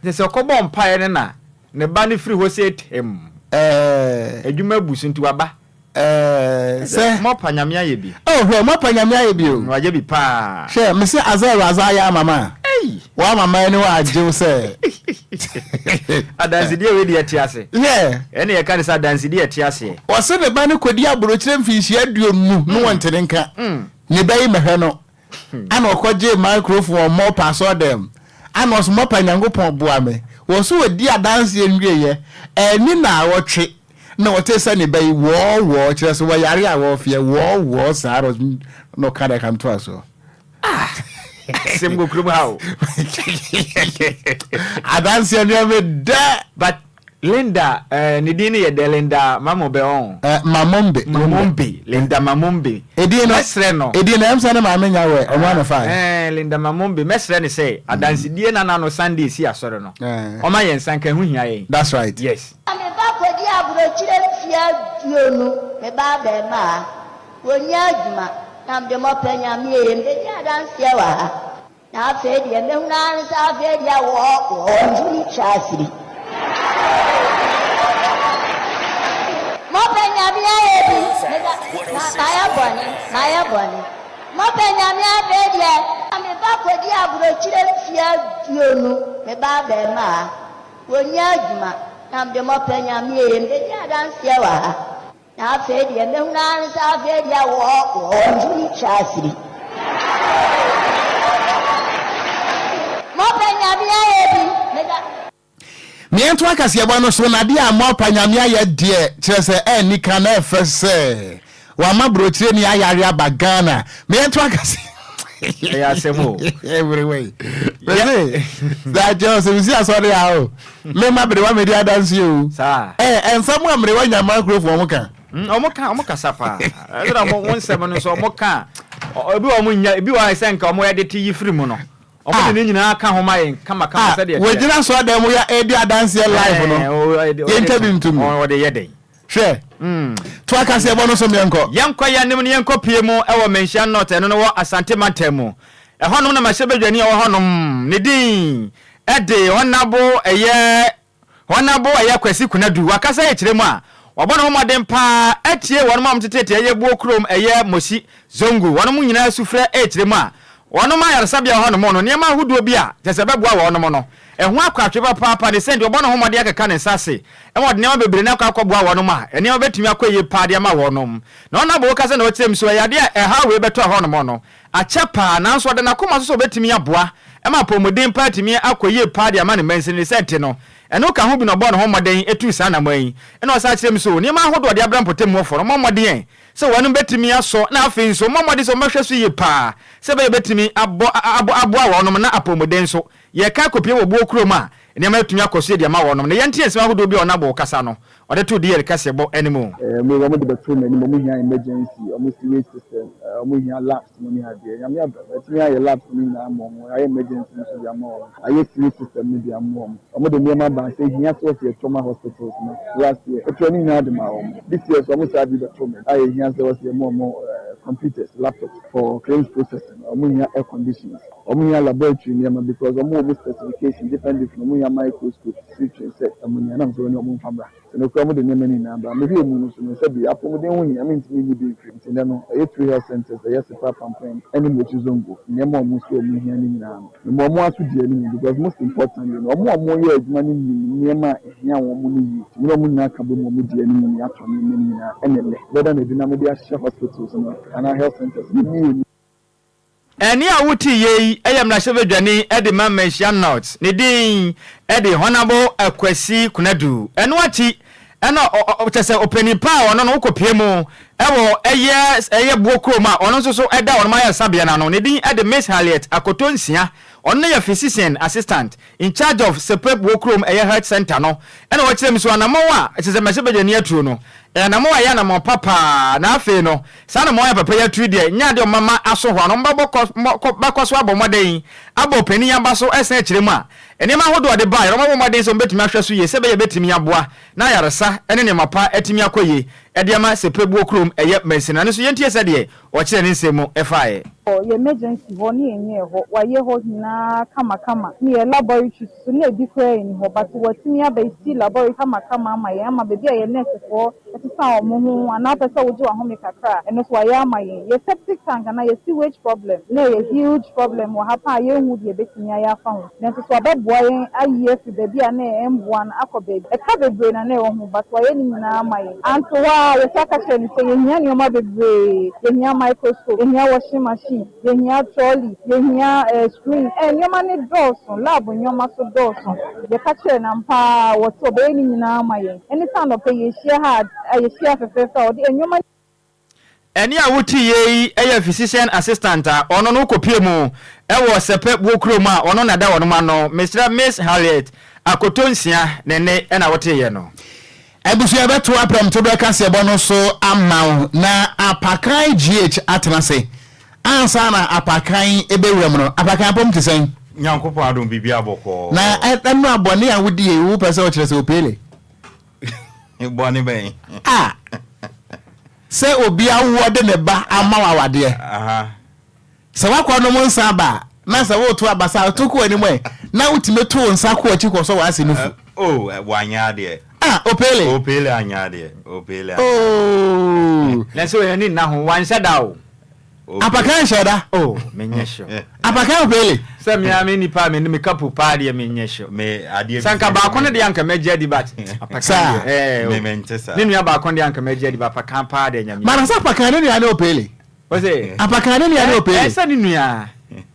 Kyerɛ sɛ ɔkɔbɔɔ mpaeɛ no na ne ba no firi hɔ sɛ tem. Ɛɛ. Adwuma abu so nti waba. Ɛɛ sɛ. Mɔpa Nyame ayɛ bi. Oh hwɛ mɔpa Nyame ayɛ bi o. Wayɛ bi paa. Hwɛ mese adze a Ewuradze ayɛ ama me a. Ei. Wama m'aniwa agye wo sɛ. Adansedie wei deɛ ɛte ase. Hwɛ. Ɛne yɛka no sɛ adansedie ɛte aseɛ. Ɔse ne ba no kɔdi aborokyerɛ mfinhyia aduonu no wɔnte ne nka. Ne ba yi mɛhwɛ no. Ana ɔkɔgyee microphone wɔ Mɔpa asɔrdan mu. Ana ɔse Mɔpa Nyankopɔn boa me. Wɔ so ɔdi adanseɛ nwieɛ. Anni naawɔtwe na ɔtee sɛ ne ba yi wɔɔwɔɔ, kyerɛ sɛ wɔyare a wɔɔfeɛ wɔɔwɔɔ saa na ɔse na ɔka dɛ ka ntoa soɔ. Ah! Asɛm wɔ kurom ha o. Adanseɛ no yɛ me dɛ. But. Linda eh, ne din no yɛ dɛ Linda Mamombe ɔn. Eh, Mamombe. Mamombe, Linda Mamombe. Edin no, Mɛsrɛ no. Edin no, ɛm sɛ ne maame nya wɛ, ɔno ano fae. Eh, Linda Mamombe, mɛsrɛ no sɛ, adansedie na n'ano Sunday si asɔre no, Eh. ɔma yɛn nsa nka, ɛho hia yɛn. That's right. Yes. Na me ba kɔdii aburokyire mfeɛ 20, me ba abarimaa, ɔnnya adwuma, na mede mɔpɛ Nyame ee, mebɛdi adanseɛ wɔ ha. Na afei deɛ mɛhunu ara ne sɛ afei deɛ wɔ wɔn twa afiri. Mopɛ Nyame ayɛ bi, meda, ma, mayɛ bɔne, mayɛ bɔne. Mopɛ Nyame afei deɛ. Na me ba kɔdi aburokyire mfeɛ 20, me ba abarimaa, ɔnnya adwuma, na mede mopɛ Nyame ee, mebɛdi adanseɛ wɔ ha. Na afei deɛ mɛhunu ara ne sɛ afei deɛ wɔ wɔn twa afiri. Mɔpɛ Nyame ayɛ bi, meda. Meɛnto akaseɛbɔ no so, na adeɛ a moapa Nyame ayɛ deɛ, kyerɛ sɛ ɛnni ka na ɛfɛ sɛ wama brokyireni ayare aba Ghana. Meɛnto akase. Ɛyɛ asɛm o. Everywhere. Mese, dakyɛ ɔsɛ mesi asɔre a o. Mema berewa medi adanse o. Saa. Ɛ nsɛm a mmerewa nyamaa kurofoɔ wɔn ka. Wɔn ka wɔn kasa paa. Ɛsɛ na wɔn nsɛm no nso wɔn ka. Ebi wɔn nya ebi wɔ sɛ nka wɔn yɛ de te yi firi mu no. Wɔn de ne nyinaa ka ho ma yɛn kama kama sɛdeɛ ɛteɛ. Wɔgyina sɔɔ dɛm yɛ edi adanseɛ live no. Yɛn twa bi ntum. Wɔde yɛ dɛn. Hwɛ. To akaseɛbɔ no so meɛnkɔ. Yɛnkɔ yɛn anim na yɛnkɔ pie mu wɔ Manhyia North, ɛno no wɔ Asante mantam mu. Ɛhɔnom na mmarahyɛbadwani a ɔwɔ hɔnom, ne din de Honourable ɛyɛ Honourable ɛyɛ Kwasi Konadu. Wakasa akyerɛ mu a, wabɔ ne ho mmɔden pa ara atie wɔnom a wɔteteete ɛyɛ Buo kurom ɛyɛ Mosi Zongo, wɔnom nyinaa sufrɛ rekyerɛ mu a, wɔnom ayaresabea wɔ hɔnom no, nneɛma ahodoɔ bi a kyerɛ sɛ ɛbɛboa wɔnom no, ɛho akɔ atwe papaapa ne sɛ nti ɔbɔ ne ho mmɔden akeka ne nsa ase ma ɔde nneɛma bebree no akɔ akɔboa wɔnom a, nneɛma bɛtumi akɔ yie paa de ama wɔnom. Na Honourable kasa na ɔkyerɛ mu sɛ ɛyɛ adeɛ a ɛhaw wei bɛtɔ hɔnom no akyɛ paa nanso ɔda n'akoma so sɛ ɔbɛtumi aboa ma apɔwmuden pa atumi akɔ yie paa de ama ne mansini ne sɛ nti no ɛno ka ho bi na ɔbɔɔ ne ho mmɔden tuu saa anammɔn yi. Ɛna ɔsan kyerɛ mu sɛ nneɛma ahodoɔ a ɔde abrɛ mpɔtam hɔfoɔ no ɔmmɔ mmɔden sɛ wɔnom bɛtumi asɔ na afei nso ɔmmɔ mmɔden sɛ wɔbɛhwɛ so yie paa sɛ ɛbɛyɛ bɛtumi abɔ abɔ aboa wɔnom na apɔwmuden nso yɛka akɔpue wɔ buo kurom a nneɛma atumi akɔ so yie de ama wɔnom na yɛnte nsɛm ahodoɔ bi a ɔnabo kasa no ɔde too DL kaseɛbɔ anim. Ɛɛ wɔn de bɛto m'anim, wɔn hia emergency, wɔn sewage system, wɔn hia labs no ne adeɛ. Nyame adom, yɛatumi ayɛ labs no nyinaa ama wɔn, yɛayɛ emergency no nso de ama wɔn, ayɛ sewage system no de ama wɔn. Wɔn de nneɛma ba sɛ ehia sɛ wɔsɛ yɛtɔ ma hospitals no last year, yɛtɔɔ ne nyinaa de maa wɔn. This year nso wɔn saa bi bɛto me a ehia sɛ wɔsɛ yɛma wɔn computers, laptops for claims processing, wɔn hia air conditions. Wɔn hia laboratory nneɛma because wɔn wɔ wɔn specification different different, wɔn hia microscope, sitrin sɛ ɛmo nea nam sɛ wɔne wɔn mfa mmra. Sɛ nokura wɔn de nneɛma no nyinaa bra. Mehwɛɛ mu no nso no sɛbi apɔmuden ho hia mentumi nyi bi mfiri mu nti nnɛ no ɛyɛ two health centers ɛyɛ Sepa Pampeng ɛne Mochi Zongo nneɛma a wɔn nso wɔn hia no nyinaa no mema wɔn aso di anim because most importantly no wɔn a wɔyɛ adwuma no nim nneɛma a ɛhia wɔn no yie nti me ne wɔn nyinaa ka bom wɔn di anim na yɛatɔ nneɛma no nyinaa ɛna nnɛ bɛda no adi na mede ahyɛ hospitals no anaa health centers no mmienu. Ɛnne a wote yei yɛ mmarahyɛbadwani de ma Manhyia North. Ne din de Honourable Akwasi Konadu. Ɛno akyi na kyerɛ sɛ ɔpanin pa a ɔno no wokɔpue mu wɔ ɛyɛ ɛyɛ Boɔ kurom a ɔno nso so da wɔn ayaresabea no ano. Ne din de Miss Harriet Akoto Nsia. Ɔno no yɛ Physician Assistant in charge of Sepep Boɔ kurom ɛyɛ Health Centre no. Ɛna ɔkyerɛ mu so anammɔn a kyerɛ sɛ mmarahyɛbadwani atuo no ɛyɛ anammɔn a ɛyɛ anammɔn pa paa na afei no Saa na wɔayɛ papa yi atiri deɛ, nyɛ adeɛ a wɔbɛma aso hɔ ano, wɔbɛbɔ kɔ, mɔ, kɔ, bɛkɔ so abɔ mmɔden abɔ ɔpanin yi aba so ɛsan akyire mu a, nneɛma ahodoɔ a ɔde baeɛ no, wɔbɛbɔ mmɔden sɛ wɔbɛtumi ahwɛ so yie sɛ ɛbɛyɛ ɛbɛtumi aboa na ayaresa ne nneɛma pa atumi akɔ yie de ama Sepebuo kurom ɛyɛ mansini no. Ɛno nso yɛntie sɛdeɛ ɔkyerɛɛ ne nsɛm mu faeɛ. Yɛ emergency hɔ ne yɛnyɛɛ hɔ, wayɛ hɔ nyinaa kama kama, ne yɛ laboratory so na ebi koraa nni hɔ but watumi abɛsi laboratory kama kama ama yɛn ama baabi a yɛ nurse foɔ sesa wɔn ho anaa wopɛ sɛ wogye w'ahome kakra a, ɛno nso wɔayɛ ama yɛn. Yɛ septic tank anaa yɛ sewage problem na ɛyɛ huge problem wɔ ha paa a yɛnhu deɛ yɛbɛtumi ayɛ afa ho. Nanso so wɔabɛboa yɛn ayi afiri baabi a na ɛmmoa no akɔ baabi. Ɛka bebree na na ɛwɔ ho but wɔayɛ ne nyinaa ama yɛn. Anto hɔ ara, yɛsan ka kyerɛɛ no sɛ yɛhia nneɛma bebree, yɛhia microscope, yɛhia washing machine, Yɛhia trolley, yɛhia eh, screen, eh, nneɛma no dɔɔso, lab nneɛma nso dɔɔso. Yɛka kyerɛɛ no ampa ara, ɔse ɔbɛyɛ ne nyinaa ama yɛn. Ɛne sɛ anɔpa yi yɛhyia ha a, yɛhyia fɛfɛɛfɛ a ɔde nneɛma. Ɛnne a wote yei yɛ physician assistant a ɔno no wokɔpie mu wɔ Sɛpɛ buo kurom a ɔno na ɛda wɔnom ano. Mesrɛ Miss Harriet. Akoto nsia ne nne na woteeɛ no. Abusua bɛto aprɛmtoberɛ kaseɛbɔ no so ama wo na Apakan GH atena ase ansa na Apakan bɛwura mu no. Apakan apɔm te sɛn? Nyankopɔn adom biribiara bɔkɔɔ. Na ɛno a bɔne a wodie yi wopɛ sɛ wokyerɛ sɛ opeele? Bɔne bɛn? A sɛ obi awoɔ de ne ba ama wo awadeɛ. Sɛ woakɔnom nsa aba a, na sɛ woreto abasa a, to kɔ w'anim ɛ, na wotumi to wo nsa kɔ w'akyi kɔsɔ w'ase nufu. Oh, wanyɛ adeɛ. Ah, Opele. Opele anyɛ adeɛ. Opele anyɛ Oh. Nanso yɛn ani nna ho, wanhyɛ da o. Apakan nhyɛ da. Oh, menyɛ sure. Apakan Opele. Sɛ me ara me nipa a me ne me kapo paa deɛ menyɛ sure. Me adeɛ bi Sɛ anka baako no deɛ anka mɛgye adi but apakan Saa. deɛ ɛɛ Me o. mente saa. Ne nua baako deɛ anka mɛgye adi but apakan paa deɛ Nyame. Mana sɛ apakan ne nua ne Opele. Ɔse. Apakan ne nua ne Opele. Ɛsɛ ne nua.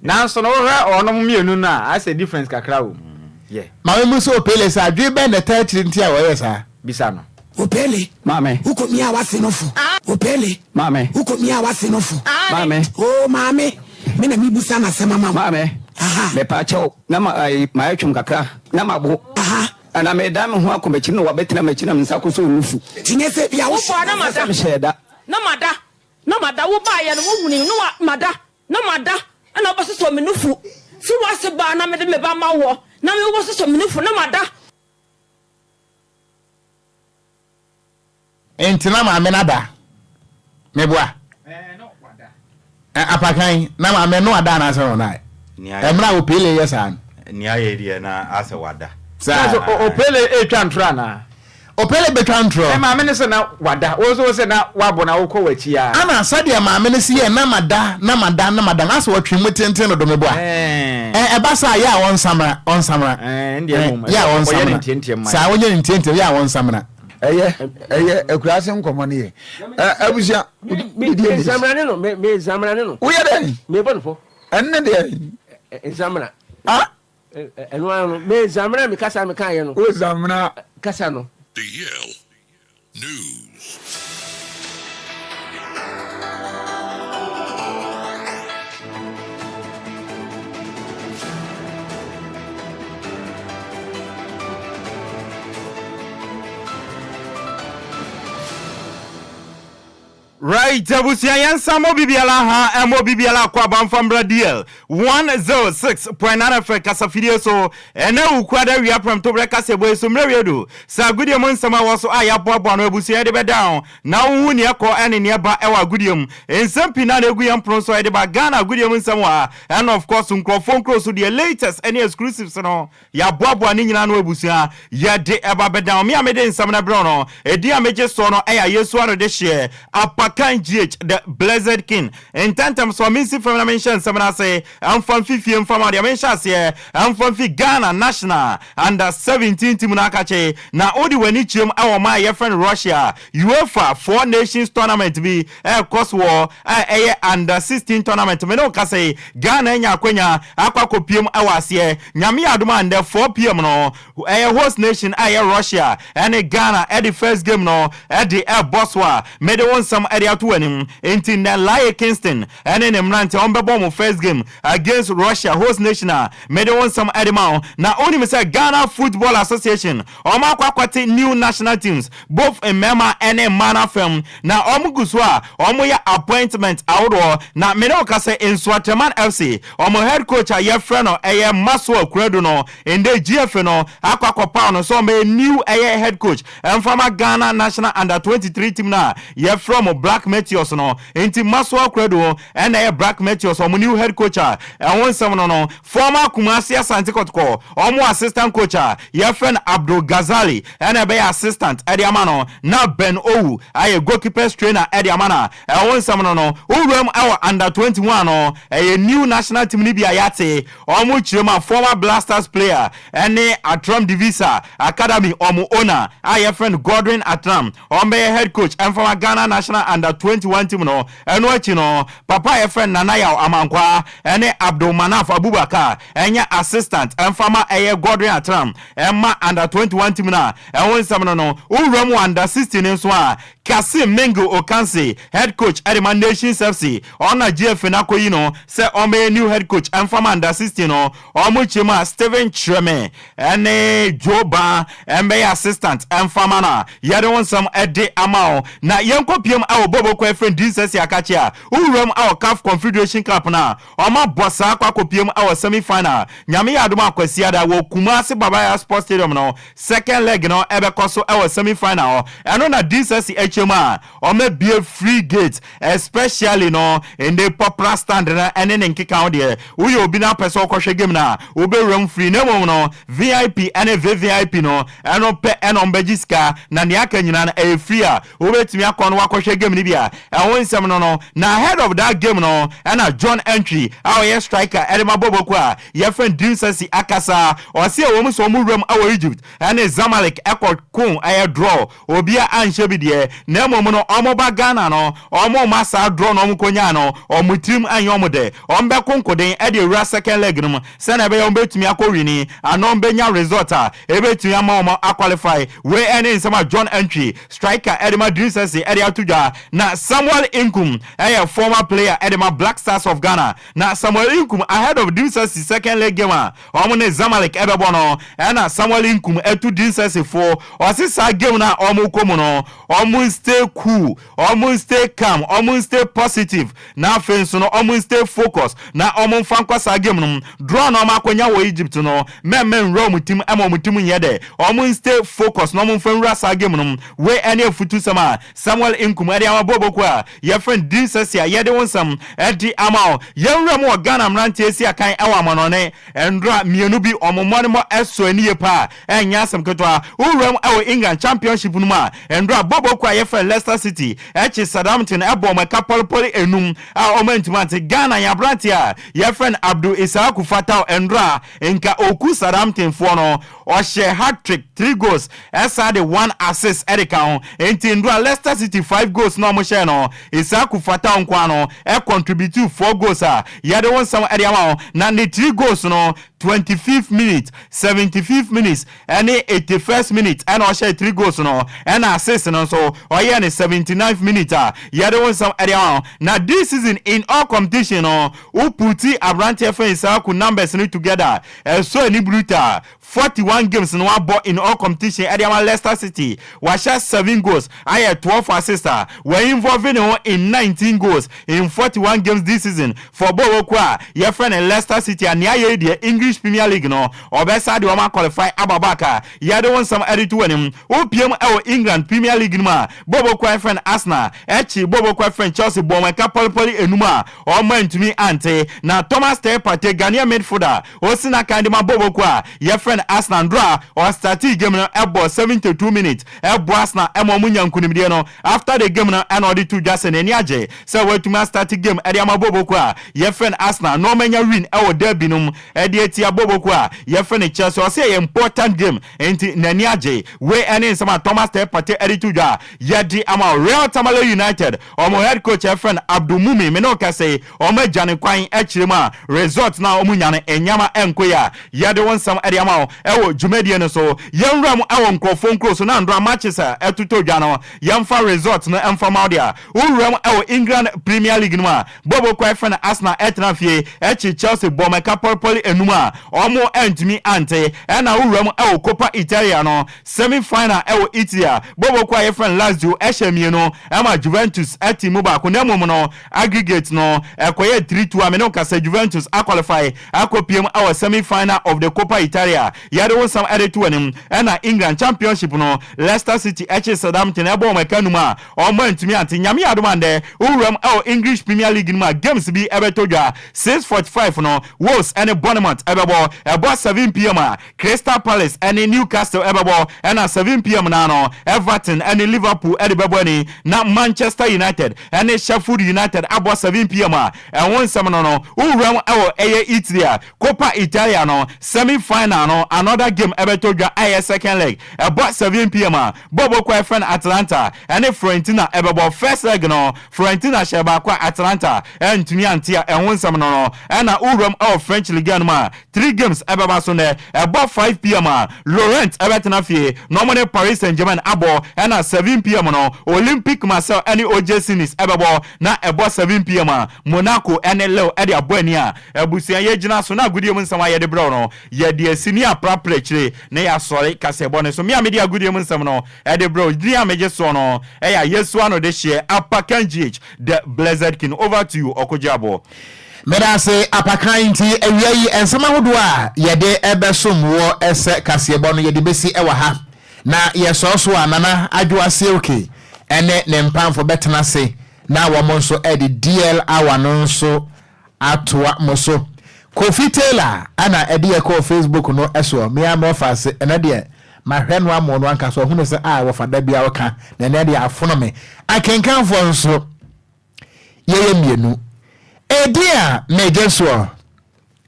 Nanso no wohwɛ ɔnom mmienu no a, asɛ difference kakra wɔ mu. Yeah. Maame mu sɛ Opele sɛ adwene bɛn na ɛtaa akyiri nti a wɔyɛ saa? Bisa no. Opele. Maame. Wokɔ mia w'ase no fo. Opele. Maame. Wokɔ mia w'ase no fo. Maame. Oo maame, me na mebusa n'asɛm ama wo. Maame. Aha. Mepaakyɛw, na ma ayi mayɛ twom kakra, na mabo. Aha. Na medan me ho akɔ m'akyi na wabɛtena m'akyi na me nsa akɔsɔ nufu. Nti nyɛ sɛ bia wo. Wobɔ a na mada. Sɛ mehyɛɛ da. Na mada. Na mada, wo baeɛ no wo hunii no a mada, na mada, ɛna wobɛsosɔ me nufu, firi w'ase baa na mede me ba ma woɔ, na me wobɛsosɔ me nufu, na mada. Nti na maame no ada? Meboa? Ɛ apakan, na maame no ada anaasɛ na ɔnnae? Mmerɛ a Opele yɛ saa no. Nea ayɛ deɛ na asɛ wada. Saa. Na so Opele retwa ntorɔ anaa? Opele bɛtwa ntorɔ. Ɛ maame no se na wada, wo nso wo se na wabɔ na wokɔ w'akyi ara. Ana sɛdeɛ maame no se yɛɛ na mada, na mada, na mada no, asɛ ɔtwe mu tenten dodo meboa? Ɛɛ. Ɛ ɛba saa a, yɛ a ɔnsamena, ɔnsamena. Ɛɛ ɛndeɛ mmom, Ɛ yɛ a ɔyɛ ne ɔnsamena. ntiantia mma Saa, yɛn. ɔnyɛ ne ntiantia, yɛ a ɔnsamena. Ɛyɛ ɛyɛ akuraase nkɔmɔ no yɛ. Ɛ abusua. Me me nsamena ne no me me nsamena ne no. Woyɛ dɛn? Me bɔ no fɔ. Ɛnne deɛ. Nsamena. Ah. Ɛno ara no me nsamena me kasa me kan yɛ no. Wo nsamena. Kasa no. The Yale News. Right abusua yɛn nsa mmɔ bibiara ha ɛmmɔ bibiara akɔ abanfa mbra DL 106.9 FM kasafidie so ɛnɛ wukuada wia prɛmtoberɛ kaseɛbɔ yi so mmerɛ wie du sɛ agodie mu nsɛm a ɛwɔ so a yɛaboaboa ano abusua yɛde bɛdan na wohu neɛ ɛkɔ ɛne neɛ ɛba ɛwɔ agodie mu nsɛm pii na na ɛgu yɛn pono so a yɛde ba Ghana agodie mu nsɛm wɔ ha ɛna of course nkurɔfoɔ nkuro so deɛ latest ɛne exclusives no Yɛaboaboa ne nyinaa ano abusua, yɛde ɛba bɛdan wo. Me a mede nsɛm no brɛ wo no, edin a megye soɔ no yɛ Ayesu ano dehyeɛ, Apakan GH, the Blessed King. Ntɛntɛm so a mensi fam na menhyɛ nsɛm no ase mfa mfi fie mfa ma wo deɛ, menhyɛ aseɛ mfa mfi Ghana National Under 17 team no akakye na wode w'ani kyerɛm wɔ ɔman a yɛfrɛ no Russia UEFA Four Nations Tournament bi ɛrekɔ so wɔ a ɛyɛ Under 16 Tournament. Me ne wo kasa yi, Ghana anya akwanya akɔ akɔpiem wɔ aseɛ. Nyame yɛ adom a ndɛ 4pm no ɛyɛ host nation a ɛyɛ Russia ɛne Ghana ɛde first game no ɛde ɛbɔ so a mede wo nsɛm ɛde ato w'anim. Nti ndɛ Laye Kingston ɛne ne mmeranteɛ wɔn bɛbɔ wɔn first game against Russia host nation a mede wo nsɛm ɛde ma wo. Na wonim sɛ Ghana Football Association wɔn akɔ akɔte new national teams both mmarima ɛne mmaa no afam na wɔn gu so a wɔn yɛ appointment ahodoɔ na mene wo ka sɛ Nsuatreman FC Wɔn head coach a yɛfrɛ no ɛyɛ Maxwell Konadu no, ndɛ GFA no akɔ akɔpaw no sɛ ɔmmɛyɛ new ɛyɛ head coach ɛmfa ma Ghana national under 23 team no a yɛfrɛ wɔn Black Meteors no. Nti Maxwell Konadu ɛna ɛyɛ Black Meteors wɔn new head coach a ɛho nsɛm no no. Former Kumasi Asante Kɔtɔkɔ wɔn assistant coach a yɛfrɛ no Abdul Ghazali ɛna ɛbɛyɛ assistant ɛde ama no na Ben Owu ayɛ goalkeepers trainer ɛde ama no a Ɛho nsɛm no no, wo wuram wɔ under 21 no, ɛyɛ new national team no bi a yɛate wɔn kyerɛ mu a former Blasters player ne Attram Divisa Academy wɔn owner a yɛfrɛ no Godwin Attram, wɔn bɛyɛ head coach mfama Ghana national under 21 team no. Ɛno akyi no, papa a yɛfrɛ no Nana Yaw Amankwaa ne Abdul Manaf Abubakar nyɛ assistant mfama ɛyɛ Godwin Attram mma under 21 team no a ɛho nsɛm no no, wo wuram wɔ under 16 nso a, Kassim Mingle Ocansey, head coach de ma Nations FC, ɔno na GFA no akɔyi no sɛ ɔmmɛyɛ new head coach mfa ma Under 16 no. Wɔkyerɛ mu a, Stephen Kyereme ne Joe Baa mmɛyɛ assistant mfa ma no a yɛde wo nsɛm de ama wo. Na yɛnkɔpiem wɔ Bobo kwan frɛ no Dinsɛsi Akakye a wowuram wɔ CAF Confederation Cup no a wɔabɔ saa akɔ akɔpiem wɔ semi final. Nyame yɛ adom a Kwasiada wɔ Kumasi Baba Yara Sports Stadium no second leg no bɛkɔ so wɔ semi final hɔ. Ɛno na Dinsɛsi akyerɛ mu a Wɔabue free gate especially no nde popular stand no ɛne ne nkeka ho deɛ woyɛ obi na wopɛ sɛ wokɔhwɛ game no a wobɛwura mu free na mmom no VIP ɛne VVIP no ɛno pɛ ɛna wɔbɛgye sika na nea aka nyinaa no ɛyɛ free a wobɛtumi akɔ no wakɔhwɛ game no bi a ɛho nsɛm no no na ahead of that game no ɛna John Antwi a ɔyɛ striker ɛde ma Boboko a yɛfrɛ no Dream Sasi akasa ɔse ɛwɔ mu sɛ wɔn wuram ɛwɔ Egypt ɛne Zamalek ɛkɔ ko ɛyɛ draw Obia anhyɛ bi deɛ, na mmom no ɔmo ba Ghana no, ɔmo mma saa draw no ɔmo kɔnyaa no, ɔmo tirim anyɛ ɔmo dɛ. Ɔmo bɛko nkoden de awura second leg no mu sɛnea ɛbɛyɛ ɔmo bɛtumi akɔ wini anaa ɔmo bɛnya result a ɛbɛtumi ama ɔmo aqualify. Wei ɛne nsɛm a John Antwi, striker de ma Dreams FC de ato dwa. Na Samuel Nkum yɛ former player de ma Black Stars of Ghana. Na Samuel Nkum ahead of Dreams FC second leg game a Wɔn ne Zamalek bɛbɔ no, ɛna Samuel Nkum atu Dinsɛsi fo. Ɔse saa game no a wɔn kɔ mu no, wɔn stay cool, wɔn stay calm, wɔn stay positive, na afei nso no wɔn stay focus na wɔn nfa nkɔ saa game no mu. Draw na wɔn akɔnya wɔ Egypt no, mɛmma nwura wɔn tim ɛma wɔn tim nyɛ dɛ. Wɔn stay focus na wɔn nfa nwura saa game no mu. Wei ɛne afutusɛm a Samuel Nkum ɛde ama Boboko a yɛfrɛ no Dinsɛsi a yɛde wo nsɛm ɛde ama wo. Yɛn wura mu wɔ Ghana mmeranteɛ si akan ɛwɔ amanɔne ndora mmienu bi wɔn mmɔnemmɔ ɛsɔ ani yie paa ɛnyɛ asɛm ketewa. Wo wura mu ɛwɔ England Championship no mu a ndora Boboko a yɛfrɛ no Leicester City ɛkye Southampton ɛbɔ wɔn ɛka pɔlepɔle enum a wɔn antumi ante. Ghana yɛn aberanteɛ a yɛfrɛ no Abdul Issahaku Fatau ndora nka oku Southampton foɔ no Ɔhyɛɛ hat-trick, three goals, ɛsan de one assist de ka ho. Enti ndora Leicester City five goals na wɔhyɛɛ no, Issahaku Fatawu nko ara no contributuu four goals a yɛde wo nsɛm de ama wo. Na ne three goals no, 25th minute, 75th minutes ne 81st minute na ɔhyɛɛ three goals no, ɛna assist no nso ɔyɛɛ no 79th minute a yɛde wo nsɛm de ama wo. Na this season in all competition no, wo puti aberanteɛ fɛn Issahaku numbers no together Ɛsɔ ani brutal. 41 games na wabɔ in all competition ɛde ama Leicester City. Wahyɛ 7 goals, ayɛ 12 assists a wa involve ne ho in 19 goals in 41 games this season for bɔɔlkuo a yɛfrɛ no Leicester City a nea ayɛ yi deɛ English Premier League no ɔbɛsa de wɔn aqualify aba back a yɛde wo nsɛm ɛde to w'anim. Wopiem ɛwɔ England Premier League no mu a bɔɔlkuo a yɛfrɛ no Arsenal ɛkye bɔɔlkuo a yɛfrɛ no Chelsea bɔɔ wɔn ɛka pɔlepɔle enum a Wɔn antumi ante. Na Thomas Teye Partey, Ghanaian midfielder a osi n'akan de ma bɔɔlbɔ kuo a yɛfrɛ no Arsenal ndora a ɔstartee game no bɔɔ 72 minutes boa Arsenal ma wɔn nya nkunimdie no. After the game no na ɔde too dwa sɛ n'ani agye sɛ watumi astarte game de ama bɔɔlbɔ kuo a yɛfrɛ no Arsenal na wɔanya win wɔ derby no mu de atia bɔɔlbɔ kuo a yɛfrɛ no Chelsea. Ɔse ɛyɛ important game nti n'ani agye. Wei ne nsɛm a Thomas Teye Partey de too dwa a yɛde ama wo. Real Tamale United Wɔn head coach a yɛfrɛ no Abdul Mumin, me ne wo kasa yi, wɔn agya no kwan kyerɛ mu a result no a wɔn nya no nneɛma nkɔ yie a, yɛde wo nsɛm de ama wo wɔ dwumadie no so. Yɛn wura mu wɔ nkurɔfoɔ nkuro so na ndora matches a ɛtotɔ dwa no, yɛmfa result no mfa ma wo deɛ. Wo wura mu wɔ England Premier League no mu a, bɔɔlbɔ kuo a yɛfrɛ no Arsenal tena fie kye Chelsea bɔɔ wɔn ɛka pɔlepɔle enum a wɔn antumi ante. Ɛna wo wura mu wɔ Coppa Italia no, Semi final wɔ Italy a bɔɔlbɔ kuo a yɛfrɛ no Lazio hyɛ mmienu ma Juventus te mu baako na mmom no aggregate no ɛkɔyɛɛ 3-2 a me ne wo kasa Juventus aqualify akɔpiem wɔ semi final of the Coppa Italia. Yɛde wo nsɛm de to w'anim. Ɛna England Championship no Leicester City kye Southampton ɛbɔɔ wɔn ɛka num a wɔn antumi ante. Nyame yɛ adom a ndɛ wo wuram wɔ English Premier League no mu a games bi bɛtɔ dwa. 6:45 no Wolves ne Bournemouth bɛbɔ. Ɛbɔ 7pm a Crystal Palace ne Newcastle bɛbɔ, ɛna 7pm no ara no, Everton ne Liverpool de bɛbɔ ani, na Manchester United ne Sheffield United abɔ 7pm a ɛho nsɛm no no, wowura mu wɔ ɛyɛ Italy a, Coppa Italia no semi final no. no, another game ɛbɛtɔ dwa a ɛyɛ second leg. Ɛbɔ 7pm a, bɔɔlbɔ kuo a yɛfrɛ no Atalanta ɛne Fiorentina ɛbɛbɔ. First leg no, Fiorentina hyɛɛ baako a Atalanta antumi ante a ɛho nsɛm no no. Ɛna wowura mu ɛwɔ French Ligue 1 no mu a, three games ɛbɛba so nnɛ. Ɛbɔ 5pm a, Lorient ɛbɛtena fie na wɔne Paris Saint-Germain abɔ. Ɛna 7pm no, Olympique Marseille ɛne OGC Nice ɛbɛbɔ. Na ɛbɔ 7pm a, Monaco ɛne Lille ɛde abɔ ani a abusua yɛgyina so na agodie mu nsɛm a yɛde brɛ wo no, yɛde asi ne yɛaprapra akyire na yɛasɔre kaseɛbɔ no so. Me a mede agodie mu nsɛm no de brɛ wo, din a megye soɔ no yɛ Ayesu Ano Dehyeɛ, Apakan GH, The Blessed King. Over to you, Ɔkogye Aboɔ. Meda ase Apakan nti awia yi nsɛm ahodoɔ a yɛde bɛsom woɔ sɛ kaseɛbɔ no yɛde bɛsi wɔ ha na yɛsɔɔ so a Nana Adwoa Silky ne ne mpamfo bɛtena ase na wɔn nso de DL hour no nso atoa mo so. Kofi Taylor na ɛde yɛ kɔɔ Facebook no soɔ. Me ara mewɔ fa se ɛnɛ deɛ mahwɛ no ama ɔno ankasa ɔhunu sɛ a wɔfa da biara ɔka na ɛnɛ deɛ afono me. Akenkanfoɔ nso yɛyɛ mmienu. Edin a megye soɔ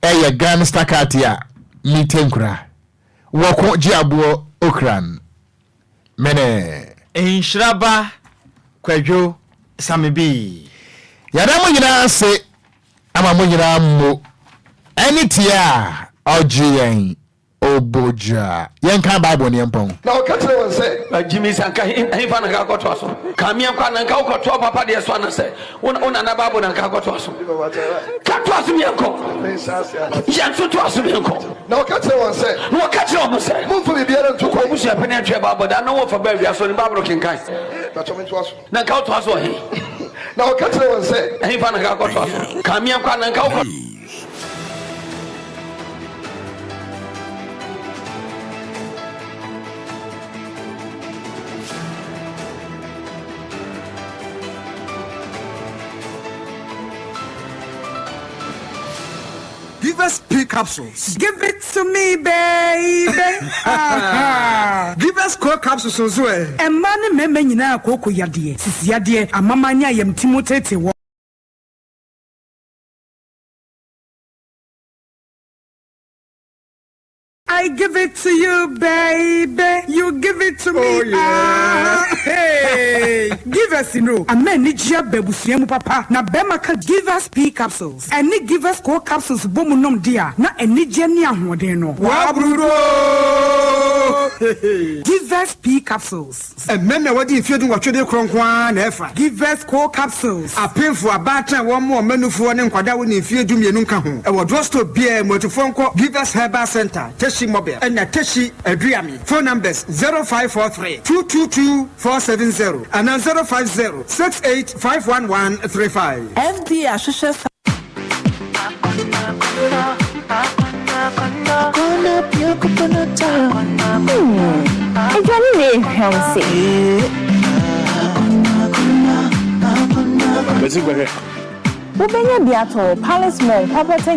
ɛyɛ Gan Stakati a mete nkura. Wɔko gye aboɔ Okran. Mene. Nhyira ba Kwadwo Samebii. Yɛda mo nyinaa ase ama mo nyinaa mmo ɛne tie a ɔgye yɛn obogya. Yɛnkan Bible ne yɛmpɔn. Na ɔka kyerɛɛ wɔn sɛ. Na Jimmy sɛ anka hefa na nka akɔtoa so? Ka meɛnkɔ anaa nka wokɔtoa papa deɛ so anasɛ wo nana Bible na nka akɔtoa so? Ka toa so meɛnkɔ. Yɛn nso toa so meɛnkɔ. Na ɔka kyerɛɛ wɔn sɛ. Na ɔka kyerɛɛ wɔn sɛ. Mommfa biribiara nto kwan. W'abusua panin atwerɛ Bible da na wɔfa ba awia so ne Bible kenkan. Pakyɛ mentoa so. Na nka wotoa so wɔ he? Na ɔka kyerɛɛ wɔn sɛ. Ɛhefa na nka akɔtoa so? Ka meɛnkɔ anaa nka wokɔ. Give us P capsules. Give it to me baby ah. Give us Co capsules nso ɛ. Mmaa ne mmarima nyinaa kooko yadeɛ, sisi yadeɛ, amaman ne ayamti mu teetee wɔ. I give it to you baby, you give it to me Oh yeah. ah hey. Givers nnuro ama anigye aba abusua mu papa na bɛrima ka Givers P capsules ɛne Givers Co capsules bɔ mu nom de a na anigye ne ahoɔden no. W'abrudo oo hey. Givers P capsules. Mmarima a wɔadi mfeɛ dunwɔtwe de rekorɔ nko ara na ɛfa. Givers Co capsules. Apemfo, abaatan a wɔmmoa wɔn mmanufoɔ ne nkwadaa a wɔnni mfeɛ dumienu nka ho. Ɛwɔ drugstore biara mu. Atufoɔ nkɔ Givers Herbal Centre, Teshie Mobile ɛna Teshie Aduami. Phone numbers, 0543 222 470 anaa 050 68 511 35. FDA ahwehwɛ saa. Aduane wei hwam sei. Wobɛnya bi atɔ wɔ Palace Mall, Nkwabata.